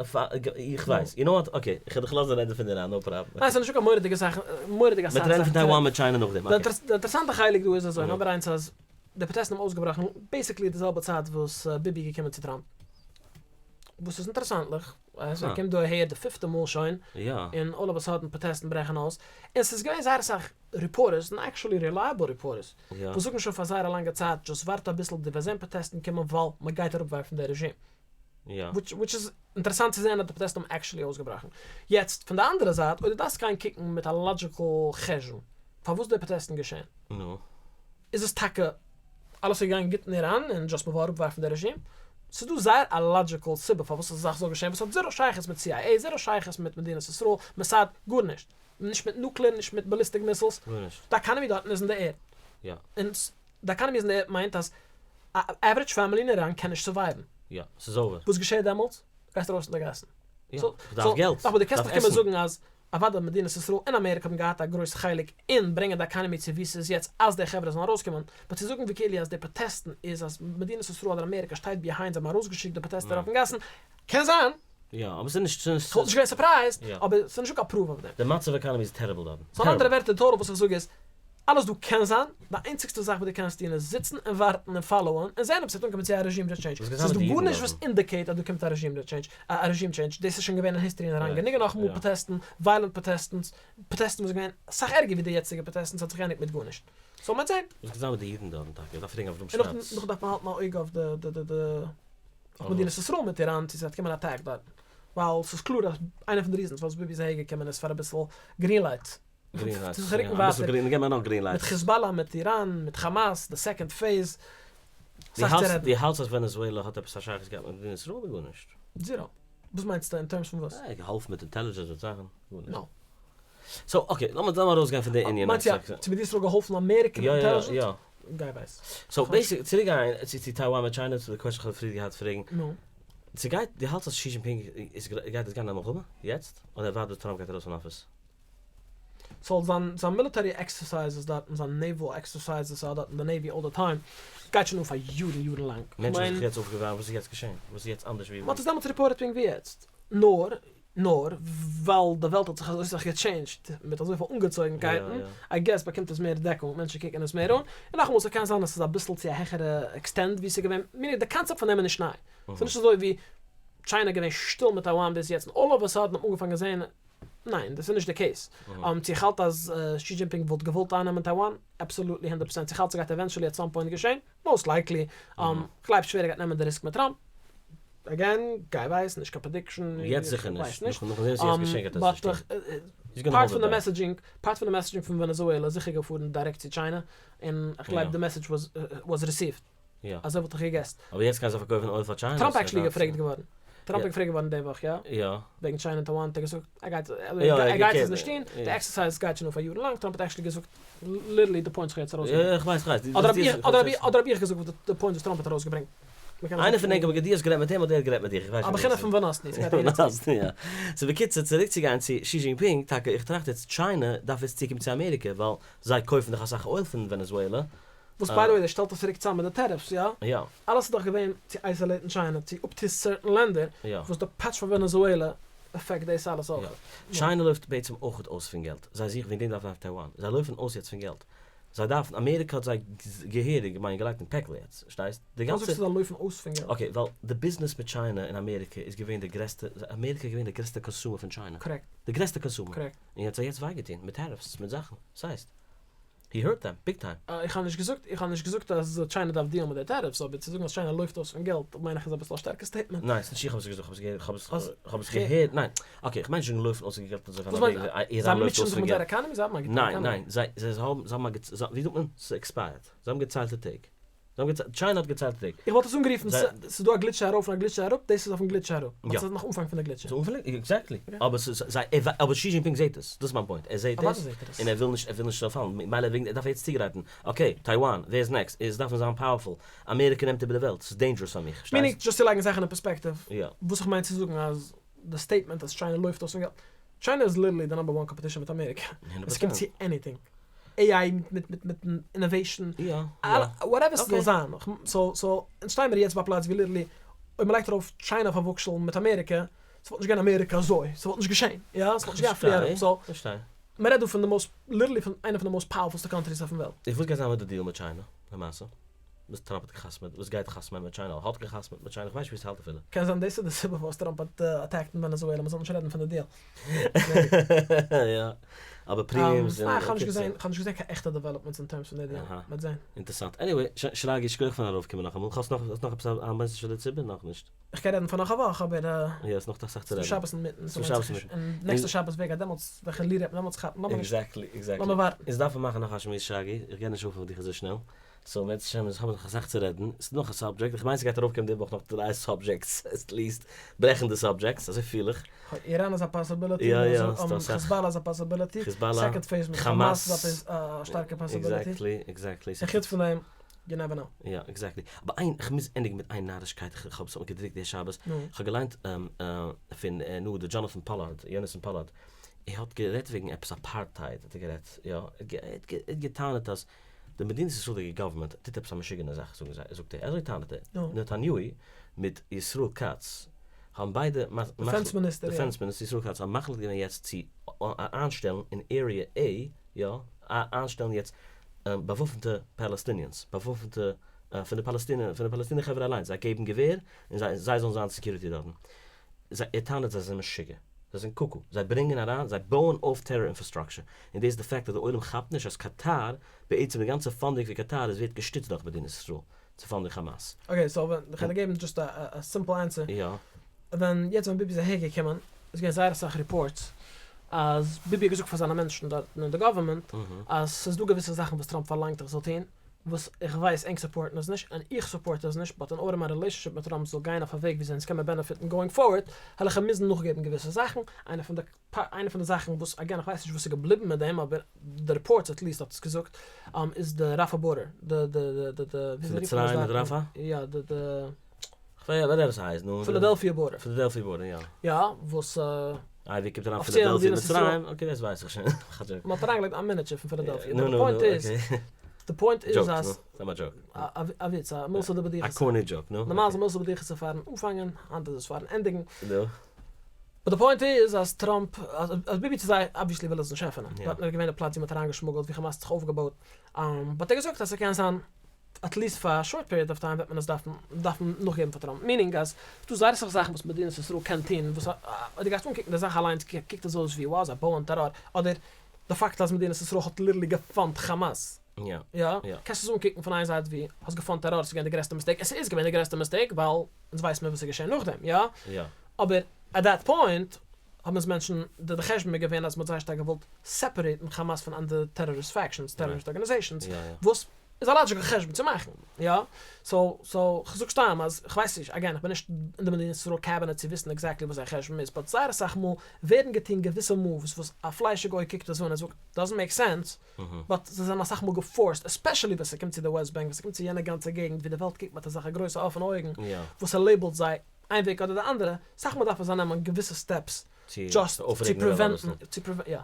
איך ווייס, יו נאו וואט, אקעי, כ'וועל דיך לאזן רעדן פון איראן, נאו פראבלעם. ניין ס'איז נישטא קיין מורא'דיגע זאך, מורא'דיגע אסאך מ'וועט רעדן פון טייוואן מיט טשיינע נאכדעם, אקעי. די אינטערעסאנטע חלק דא איז אזוי, נאמבער איינס אז די פראטעסטן האבן אויסגעבראכן בעיסיקלי די זעלבע צייט וואס ביבי איז געקומען צו טראמפ, וואס איז אינטערעסאנטליך אז ער קומט דא אהער די פיפטע מאל שוין, און אלל אוו א סאדען פראטעסטן ברעכן אויס, און ס'איז געווען זייער אסאך ריפארטערס, און עקשעלי רעלייעבל ריפארטערס, וואס זאגן שוין פאר זייער א לאנגע צייט דזשאסט ווארט אביסל דו וועסט זען פראטעסטן קומען ווייל מ'גייט אראפווארפן די רעזשים. וויטש איז אינטערעסאנט צו זען אז די פראטעסטן האבן עקשעלי אויסגעבראכן. יעצט פון די אנדערע זייט אויב דו דארפסט גיין קוקן מיט א לאדזשיקל חשבון פארוואס די פראטעסטן געשען. איז עס טאקע אלעס איז געגאנגען גוט אין איראן און דזשאסט מ'וויל אראפווארפן די רעזשים? ס'איז דא זייער א לאדזשיקל סיבה פארוואס אזא זאך זאל געשען וואס האט זירא שייכות מיט סי איי עי, זירא שייכות מיט מדינת ישראל, מוסד, גארנישט. נישט מיט נוקלער, נישט מיט באליסטיק מיסילס. גארנישט. די עקאנעמי דארטן איז אין די ערד. יא. און די עקאנעמי איז אין די ערד מיינט אז א עווערידזש פעמילי אין איראן קען נישט סורווייוון. יא. ס'איז אווער. וואס געשעט דעמאלטס? גייסט ארויס אין די גאסן. יא. כ'דארף געלט. אבער דו קענסט כ'דארף נישט קומען עסן. זאגן אז אוודאי מדינת ישראל און אמעריקע האבן געהאט א גרויס חלק אין ברענגען די עקאנעמי צו וואו ס'איז יעצט אז די חברה זאלן ארויסקומען, באט צו זאגן ווי כאילו אז די פראטעסטן איז אז מדינת ישראל אדער אמעריקע שטייט ביהיינד זיי האבן ארויסגעשיקט די פראטעסטער אויפן גאסן, קען זיין. יא, אבער ס'איז נישט. כ'וואלט נישט געווען סורפרייזד, אבער ס'איז נישטא קיין פרוף אויף דעם. די מצב עקאנעמי איז טעריבל דארטן. סאו אין אנדערע ווערטער טאטאל וואס איך זאג איז, אלעס דא קען זיין, די איינציגסטע זאך וואס דו קענסט טון איז זיצן און ווארטן און פאלאוען און זען אויב ס'וועט אנקומען צו א רעזשים טשעינדזש. ס'איז דא גארנישט וואס אינדיקעיט אז דא קומט א רעזשים טשעינדזש, א רעזשים טשעינדזש, דאס איז שוין געווען אין היסטערי אין איראן גענוג און נאכאמאל פראטעסטן, וויילענט פראטעסטן, פראטעסטן וואס איז געווען אסאך ערגער ווי די יעצטיגע פראטעסטן, ס'האט זיך געענדיגט מיט גארנישט. סאו מ'וועט זען. וואס גייט זיין מיט די אידן דארטן טאקע? איך דארף פרעגן אברהם און שווארץ. נאכדעם דארף מען האלטן א אויג אויף די די די אויף מדינת ישראל מיט איראן צו ס'וועט קומען א אטאק דארטן. ווייל ס'איז קלאר אז איינע פון די ריזענס פארוואס ביבי איז אהער געקומען איז פאר אביסל גרין לייטס. גרין לייטס, צו זיך רוקן יא, אביסל ווייטער. גרין, געב מיר נאך גרין מיט לייטס. חיזבאלא, מיט איראן, מיט כאמאס, די סעקאנד פעיז. דו אסאך צו האלטסט רעדן. דו האלטסט אז ווענעזועלע האט עפעס א שייכות געהאט מיט מדינת ישראל אדער גארנישט? זירא. וואס מיינסטו אין טערמס פון וואס? עה, געהאלפן מיט אינטעלידזשענס מיט זאכן? גארנישט. נאו. סאו אקעי, לאמיר לאמיר ארויסגיין פון די ענין. מיינסט יא, צו מדינת ישראל געהאלפן אמעריקע מיט יא יא אינטעלידזשענס? יא. גיי ווייס. סאו בעיסיק, צוריק גיין צו צו טייוואן מיט טשיינע, צו די קוועסטשן כ'האב פריער געהאט פרעגן. נו. צו גייט, דו האלטסט אז שי דזשינפינג איז גייט עס גיין א מלחמה יעצט? אדער ער ווארט ביז טראמפ גייט ארויס פון אפיס? סאו זיין זיין מיליטערי עקסערסייזעס דארטן, זיין נעוועל עקסערסייזעס ער האט דארטן די נעווי אלל די טיים, גייט שוין אן פאר יארן יארן לאנג. מענטשן האבן זיך יעצט אויפגעווארעמט, וואס איז יעצט געשען? וואס איז יעצט אנדערש ווי. מ'האט עס דעמאלטס ריפארטעד פונקט ווי יעצט, נאר. נאר ווייל די וועלט האט זיך אזוי סאך געטשעינדזשט מיט אזויפיל אנגעצויגנקייטן, איי געס באקומט עס מער דעקונג, מענטשן קוקן עס מער אן, און נאכאמאל ס'קען זיין אז ס'איז אביסל צו א העכערע עקסטענט ווי ס'איז געווען, מיינט די קאנצעפט פון דעם איז נישט ניי, ס'איז נישט אזוי ווי טשיינע איז געווען שטיל מיט טייוואן ביז יעצט און אלל אוו א סאדען האט מען אנגעפאנגען זעהן, ניין דאס איז נישט די קעיס. צו איך האלט אז שי דזשינפינג וואלט געוואלט אייננעמען טייוואן? אבסאלוטלי הונדערט פראצענט. צו איך האלט ס'גייט עווענטשעלי עט סאם פוינט געשען? מאסט לייקלי. כ'גלייב שווער ער גייט נעמען די ריסק מיט טראמפ. אגעין, גיי ווייס, נישט קיין פרעדיקשאן. יעצט זיכער נישט. נאכן זען וואס יעצט געשען גייט ער עס נישט טון. פארט פון די מעסעדזשינג, פארט פון די מעסעדזשינג פון ווענעזועלע איז זיכער געפארן דירעקט צו טשיינע, און כ'גלייב די מעסעדזש וואס ריסיווד. אזוי וואלט איך געגעסט. אבער יעצט קען זיי פארקויפן אויל פאר טשיינע. טראמפ עקשעלי געפרעגט געווארן. טראמפ איז געפרעגט געווארן די וואך, יא? יא. וועגן טשיינע און טייוואן האט ער געזאגט ער גייט ער גייט עס נישט טון, די עקסערסייז גייט שוין אן פאר יארן לאנג, טראמפ האט עקשעלי געזאגט ליטערלי די פוינטס וואס איך האב יעצט ארויסגעברענגט. יא איך ווייס איך ווייס. אדער האב איך אדער האב איך געזאגט די פוינטס וואס טראמפ האט ארויסגעברענגט. איינער פון ענק אבער דו האסט גערעדט מיט אים אדער ער האט גערעדט מיט דיך, איך ווייס א בחינה פון וואנאסני, ס'גייט אהער און צוריק. יא. סאו בקיצור צוריק צו גיין צו שי דזשינפינג, טאקע איך טראכט יעצט טשיינע דארף יעצט צוקומען צו אמעריקע ווייל זיי קויפן דאך אסאך אויל פון ווענעזועלע, וואס ביי די וועי דער שטעלט עס צוריק צאם מיט די טעריפס, יא? יא. אלעס איז דאך געווען צו אייסאלעיטן טשיינע, צו אפטון סערטען לענדער, יא. וואס די פאטש פאר ווענעזועלע עפעקט דאס אלעס אויך. יא. טשיינע לויפט בעצם אויכעט אויס פון געלט, זיי זוכן וועגן דעם דארפן זיי טייוואן, זיי לויפן אויס יעצט פון געלט, זיי דארפן, אמעריקע האט זיי געהעריג כ'מיין געלייגט אין פעקל יעצט, פארשטייסט? די גאנצע. פארוואס זאגסטו זיי לויפן אויס פון געלט? אקעי, ווייל די ביזנעס מיט טשיינע און אמעריקע איז געווען די גרעסטע, אמעריקע איז געווען די גרעסטע קאנסומער פון טשיינע. קארעקט. די גרעסטע קאנסומער. קארעקט. און האט זיי יעצט וויי געטון מיט טעריפס, מיט זאכן, ס'הייסט. הי הערט דעם, ביג טיים. איך האב נישט געזאגט, איך האב נישט געזאגט אז טשיינע דארף דיעלן מיט די טעריפס, אבער צו זאגן אז טשיינע לויפט אויס פון געלט מיין איך איז אביסל א שטארקע סטעיטמענט. ניין, ס'נישט איך האב עס געזאגט, איך האב עס געהערט, איך האב עס געהערט, ניין, אקעי, איך מיין נישט זאגן לויפן אויס פון געלט אזוי פון א וועג ווי איראן לויפט אויס פון געלט. ניין, ניין, זיי האבן, זיי האבן א, ווי זאגט מען, ס'איז עקספייערט, זיי האבן געציילטע טעג. זיי האבן געציילט, טשיינע האט געציילטע טעג. איך וואלט עס אנגערופן, ס'איז דא א גליטש ארויף און א גליטש אראפ, דאס איז אויפן גליטש אראפ, באט ס'איז נאך אנפאנג פון די גליטש. עקזעקטלי, אבער ס'איז זיי, אבער שי דזשינפינג זעט עס, דאס איז מיין פוינט, ער זעט עס, און ער וויל נישט, ער וויל נישט ס'זאל פאלן, מילא וועגן ער דארף יעצט צוגרייטן, אקעי, טייוואן, ווער איז נעקסט, עס דארף מען זיין פאוערפול, אמעריקע נעמט איבער די וועלט, ס'איז דעינדזשערעס פאר מיך, פארשטייסט? מיינינג, דזשאסט צו לייגן זאכן אין פערספעקטיוו, וואס איך מיין צו זאגן אז די סטעיטמענט אז טשיינע לויפט אויס פון געלט, טשיינע איז ליטערלי די נאמבער וואן קאמפעטישאן מיט אמעריקע, ווען ס'קומט צו עניטינג, AI מיט מיט מיט אינאוועישאן, וואטעווער ס'זאל זיין, סאו סאו אונז שטייען מיר יעצט ביי א פלאץ ווי ליטערלי אויב מ'לייגט ארויף טשיינע אויף א וואגשאל מיט אמעריקע, ס'וואלט נישט געווען אמעריקע אזוי, ס'וואלט נישט געשען, יא? ס'וואלט נישט געווען א פלי אראפ, סאו מ'רעדט דא פון די מאסט, ליטערלי פון איינע פון די מאסט פאוערפולסטע קאנטריס אויפן וועלט. וואס גייט זיין מיט די דיעל מיט טשיינע למעשה? וואס טראמפ האט געחתמעט, וואס גייט חתמען מיט טשיינע, אדער האט געחתמעט מיט טשיינע, איך ווייס נישט ווי עס האלט אפילו. קען זיין דאס איז די סיבה פארוואס טראמפ האט אטעקט אין ווענעזועלע, מ'זאל נישט רעדן פון די דיעל. יא, אבער פרימיומס זענען. איך האב נישט געזען, איך האב נישט געזען קיין עכטע דעוועלאפמענטס אין טערמס פון די דיעל, מ'וועט זען. אינטערסאנט. עניוועי, שרגי, שכוח פארן ארויפקומען נאכאמאל. האסט נאך האסט נאך עפעס א מעסעדזש פאר די ציבור? נאכנישט? איך קען רעדן פאר נאך א וואך, אבער. יא, ס'איז נאך אסאך צו רעדן. ס'איז דא שבת אינמיטן, ס'איז דא שבת אינמיטן. און נעקסטע שבת ווער גייט דעמאלטס, וועלכע לירה וועט מען דעמאלטס כאפן? לאמיר נישט. עקזעקטלי, עקזעקטלי. לאמיר ווארטן. אונז דארפן מאכן נאך א שמועס שרגי, איך גיי נישט אויף אויף דיך אזוי שנעל. סאו אם ירצה השם אונז האבן נאך אסאך צו רעדן, ס'איז נאך א סאבדזשעקט, איך מיין ס'גייט ארויפקומען די וואך נאך דריי סאבדזשעקטס עט ליעסט, ברעכנדע סאבדזשעקטס, אזוי פיל איך. איראן איז א פאסיביליטי, יא יא, ס'דא אסאך. חיזבאלא איז א פאסיביליטי, סעקאנד פעיז מיט חאמאס איז א שטארקע פאסיביליטי. עקזעקטלי, עקזעקטלי. און חוץ פון דעם, יו נעווער נאו. יא, עקזעקטלי. אבער איין, איך מוז ענדיגן מיט איין נארישקייט, איך האב עס האט מיר געדרוקט די שבת, איך האב געליינט פון נו די דזשאנאטאן פאלארד, יונתן פאלארד, ער האט גערעדט וועגן עפעס אפארטהייד האט ער גערעדט, יא, ער האט געטענה'ט אז די מדינת ישראל'דיגע גאווערמענט טוט עפעס א משוגענע זאך זאגן זיי, זאגט ער, אזוי טענה'ט ער, נתניהו מיט ישראל כץ האבן ביידע דעפענס מיניסטער, דעפענס מיניסטער ישראל כץ האבן מחליט געווען יעצט צו איינשטעלן אין עריע עי, יא, איינשטעלן יעצט באוואפנטע פאלעסטיניענס, באוואפנטע פון די פאלעסטינע, פון די פאלעסטינער חברה אליינס, זיי געבן געווער און זיי זיי זאלן זיין סעקיוריטי דארטן. זיי, ער טענה'ט זיי זענען משוגע, זיי זענען קוקו, זיי ברענגען אריין, זיי בויען אויף טעראר אינפראסטראקשער, און דאס איז די פאקט אז די עולם כאפט נישט אז קאטאר, בעצם די גאנצע פאנדינג פון קאטאר איז ווערט געשטיצט דורך מדינת ישראל צו פאנדן כאמאס. אקעי סאו ווען, כ'על דיר געבן דזשאסט א סימפל ענסער. יא. ווען יעצט ווען ביבי איז אהער געקומען איז געווען זייער אסאך ריפארטס אז ביבי האט געזאגט פאר זיינע מענטשן דארטן אין די גאווערמענט אז ס'איז דא געוויסע זאכן וואס טראמפ פארלאנגט איך זאל טון וואס איך ווייס ענק סופארטן עס נישט און איך סופארט עס נישט באט אין ארדער מיין רילעישאנשיפ מיט טראמפ זאל גיין אויף א וועג וויאזוי אונז קען מיר בענעפיטן גאוינג פארווערד העל איך אים מוזן נאכגעבן געוויסע זאכן איינע פון די איינע פון די זאכן וואס אגעין איך ווייס נישט וואס איז געבליבן מיט דעם אבער די רעפארטס עטליעסט האט עס געזאגט איז די ראפא בארדער די די די די וויאזוי רופט מען עס דארטן? מצרים מיט ראפא? יא די די כ'ווייס וואטעווער ס'הייסט נו. פילאדעלפיע בארדער. פילאדעלפיע בארדער יא. יא וואס. איי ווי קומט אריין פילאדעלפיע אין מצרים? אקעי דאס ווייס איך שוין. מ'האט אריינגעלייגט א מיניטשער פון פילאדעלפיע. די פוינט איז, די פוינט איז אז. סתם א דזשאוק. א וויץ, א מילתא דבדיחותא. א קארני דזשאוק, נו. נארמאל איז א מילתא דבדיחותא פארן אנפאנגען, היינט איז עס פארן ענדיגן. נו. באט די פוינט איז אז טראמפ, אז ביבי צו זיי אבוויעסלי וויל עס נישט עפענען, דארטן איז געווען די פלאץ ווי מ'האט אריינגעשמוגלט ווי כאמאס האט זיך אויפגעבויט, באט ער האט געזאגט אז ס'קען זיין עטליעסט פאר א שארט פיריעד אוו טיים וועט מען עס דארפן דארפן נאכגעבן פאר טראמפ, מיענינג אז ס'דא זייער אסאך זאכן וואס מדינת ישראל קען טון וואס אויב דו גייסט אנקוקן די זאך אליינס קוקט עס אויס ווי wow זיי בויען טעראר, אדער די פאקט אז מדינת ישראל האט ליטערלי געפאנדט כאמאס, יא, קענסט עס אנקוקן פון איין זייט ווי האסט געפאנדט טעראר ס'איז געווען די גרעסטע מיסטעיק, און ס'איז געווען די גרעסטע מיסטעיק ווייל אונז ווייסן מיר וואס איז געשען נאכדעם, יא? אבער עט דעט פוינט האבן עס מענטשן, די חשבון איז געווען אז מ'האט זייער שטארק געוואלט סעפערעיטן כאמאס פון אנדערע טעראריסט פעקשאנס, טעראריסט ארגאניזעישאנס, וואס איז א לאדזשיקל חשבון צו מאכן, יא? סאו, סאו, כ'זאג סתם אז, כ'ווייס נישט, אגעין, כ'בין נישט אין די מדינת ישראל קעבינעט צו וויסן עקזעקטלי וואס זייער חשבון איז, באט זייער אסאך מאל ווערן געטון געוויסע מאווס וואס א פליישיג אויג קוקט עס אן און זאגט, דאזענט מעיק סענס, באט זיי זענען אסאך מאל געפארסט, עספעשעלי ווען ס'קומט צו די וועסט בענק, ווען ס'קומט צו יענע גאנצע געגנט ווי די וועלט קוקט מיט אזעלכע גרויסע אפענע אויגן, וואס ס'לעיבלט זיי איין וועג אדער די אנדערע, אסאך מאל דארפן זיי נעמען געוויסע סטעפס דזשאסט צו פריווענטן, צו פריווענטן, יא.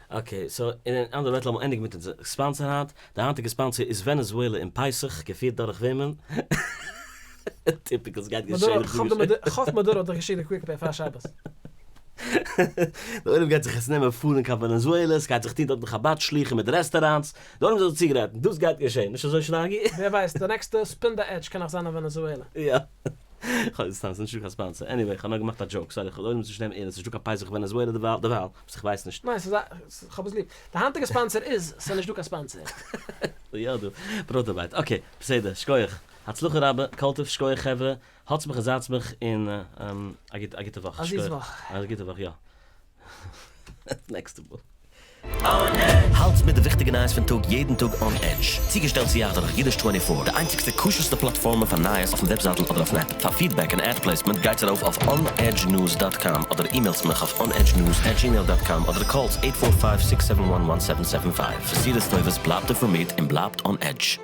אקעי, סאו אין אנדערע ווערטער לאמיר ענדיגן מיט אונזער ספאנסער היינט, די היינטיגע ספאנסער איז ווענעזועלע אום פסח, געפירט דורך וועמען? טיפיקעל סגייט געשען. כ'האף מאדורא האט דיך געשיקט די קוויק פעי פאר שבת. די עולם גייט זיך יעצט נעמען פארן קיין ווענעזועלע, סגייט זיך טון דארטן חבד שלוחים מיט רעסטעראנטס, די עולם זאל זיך צוגרייטן, דאס גייט געשען, נישט אזוי שרגי? ווער ווייסט, די נעקסטע ספין די עדזש קען נאך זיין אין ווענעזועלע. יא. כ'האב סתם, ס'נישט דא קיין ספאנסער. עניוועי, כ'האב נאר געמאכט א דזשאוק, סארי, כ'וועל עולם נישט נעמען ערנסט, ס'נישט דא קיין פסח ווענעזועלע דערווייל, דערווייל, וואס איך ווייס נישט. ניין, ס'איז א, כ'האב עס ליב. די היינטיגע ספאנסער איז, ס'איז נישט דא קיין ספאנסער. יא דא, בראטערבייט. אקעי, בסדר, שקויעך. הצלחה רבה, כל טוב, שקויעך חברה, האטס מיך און זייטס מיך, און א גוטע וואך. א זיס וואך. א גוטע וואך, יא. נעקסטע מאל. האלטס מיט די וויכטיגע נייעס פון טאג יעדן טאג אן עדזש. צוגעשטעלט צו אייך דורך אידיש טווענטי פאר, די איינציגסטע כשר'סטע פלאטפארמע פאר נייעס אויפן וועבזייטל אדער אויפן עפפ. פאר פידבעק און עד פלעיסמענט גייטס ארויף אויף onedgenews דאט קאם אדער אימעילטס מיך אויף onedgenews עט דזשימעיל דאט קאם אדער קאלטס עיט פאר פייוו סיקס סעווען וואן וואן סעווען סעווען פייוו. בשורות טובות בלייבט אינפארמירט און בלייבט אן עדזש.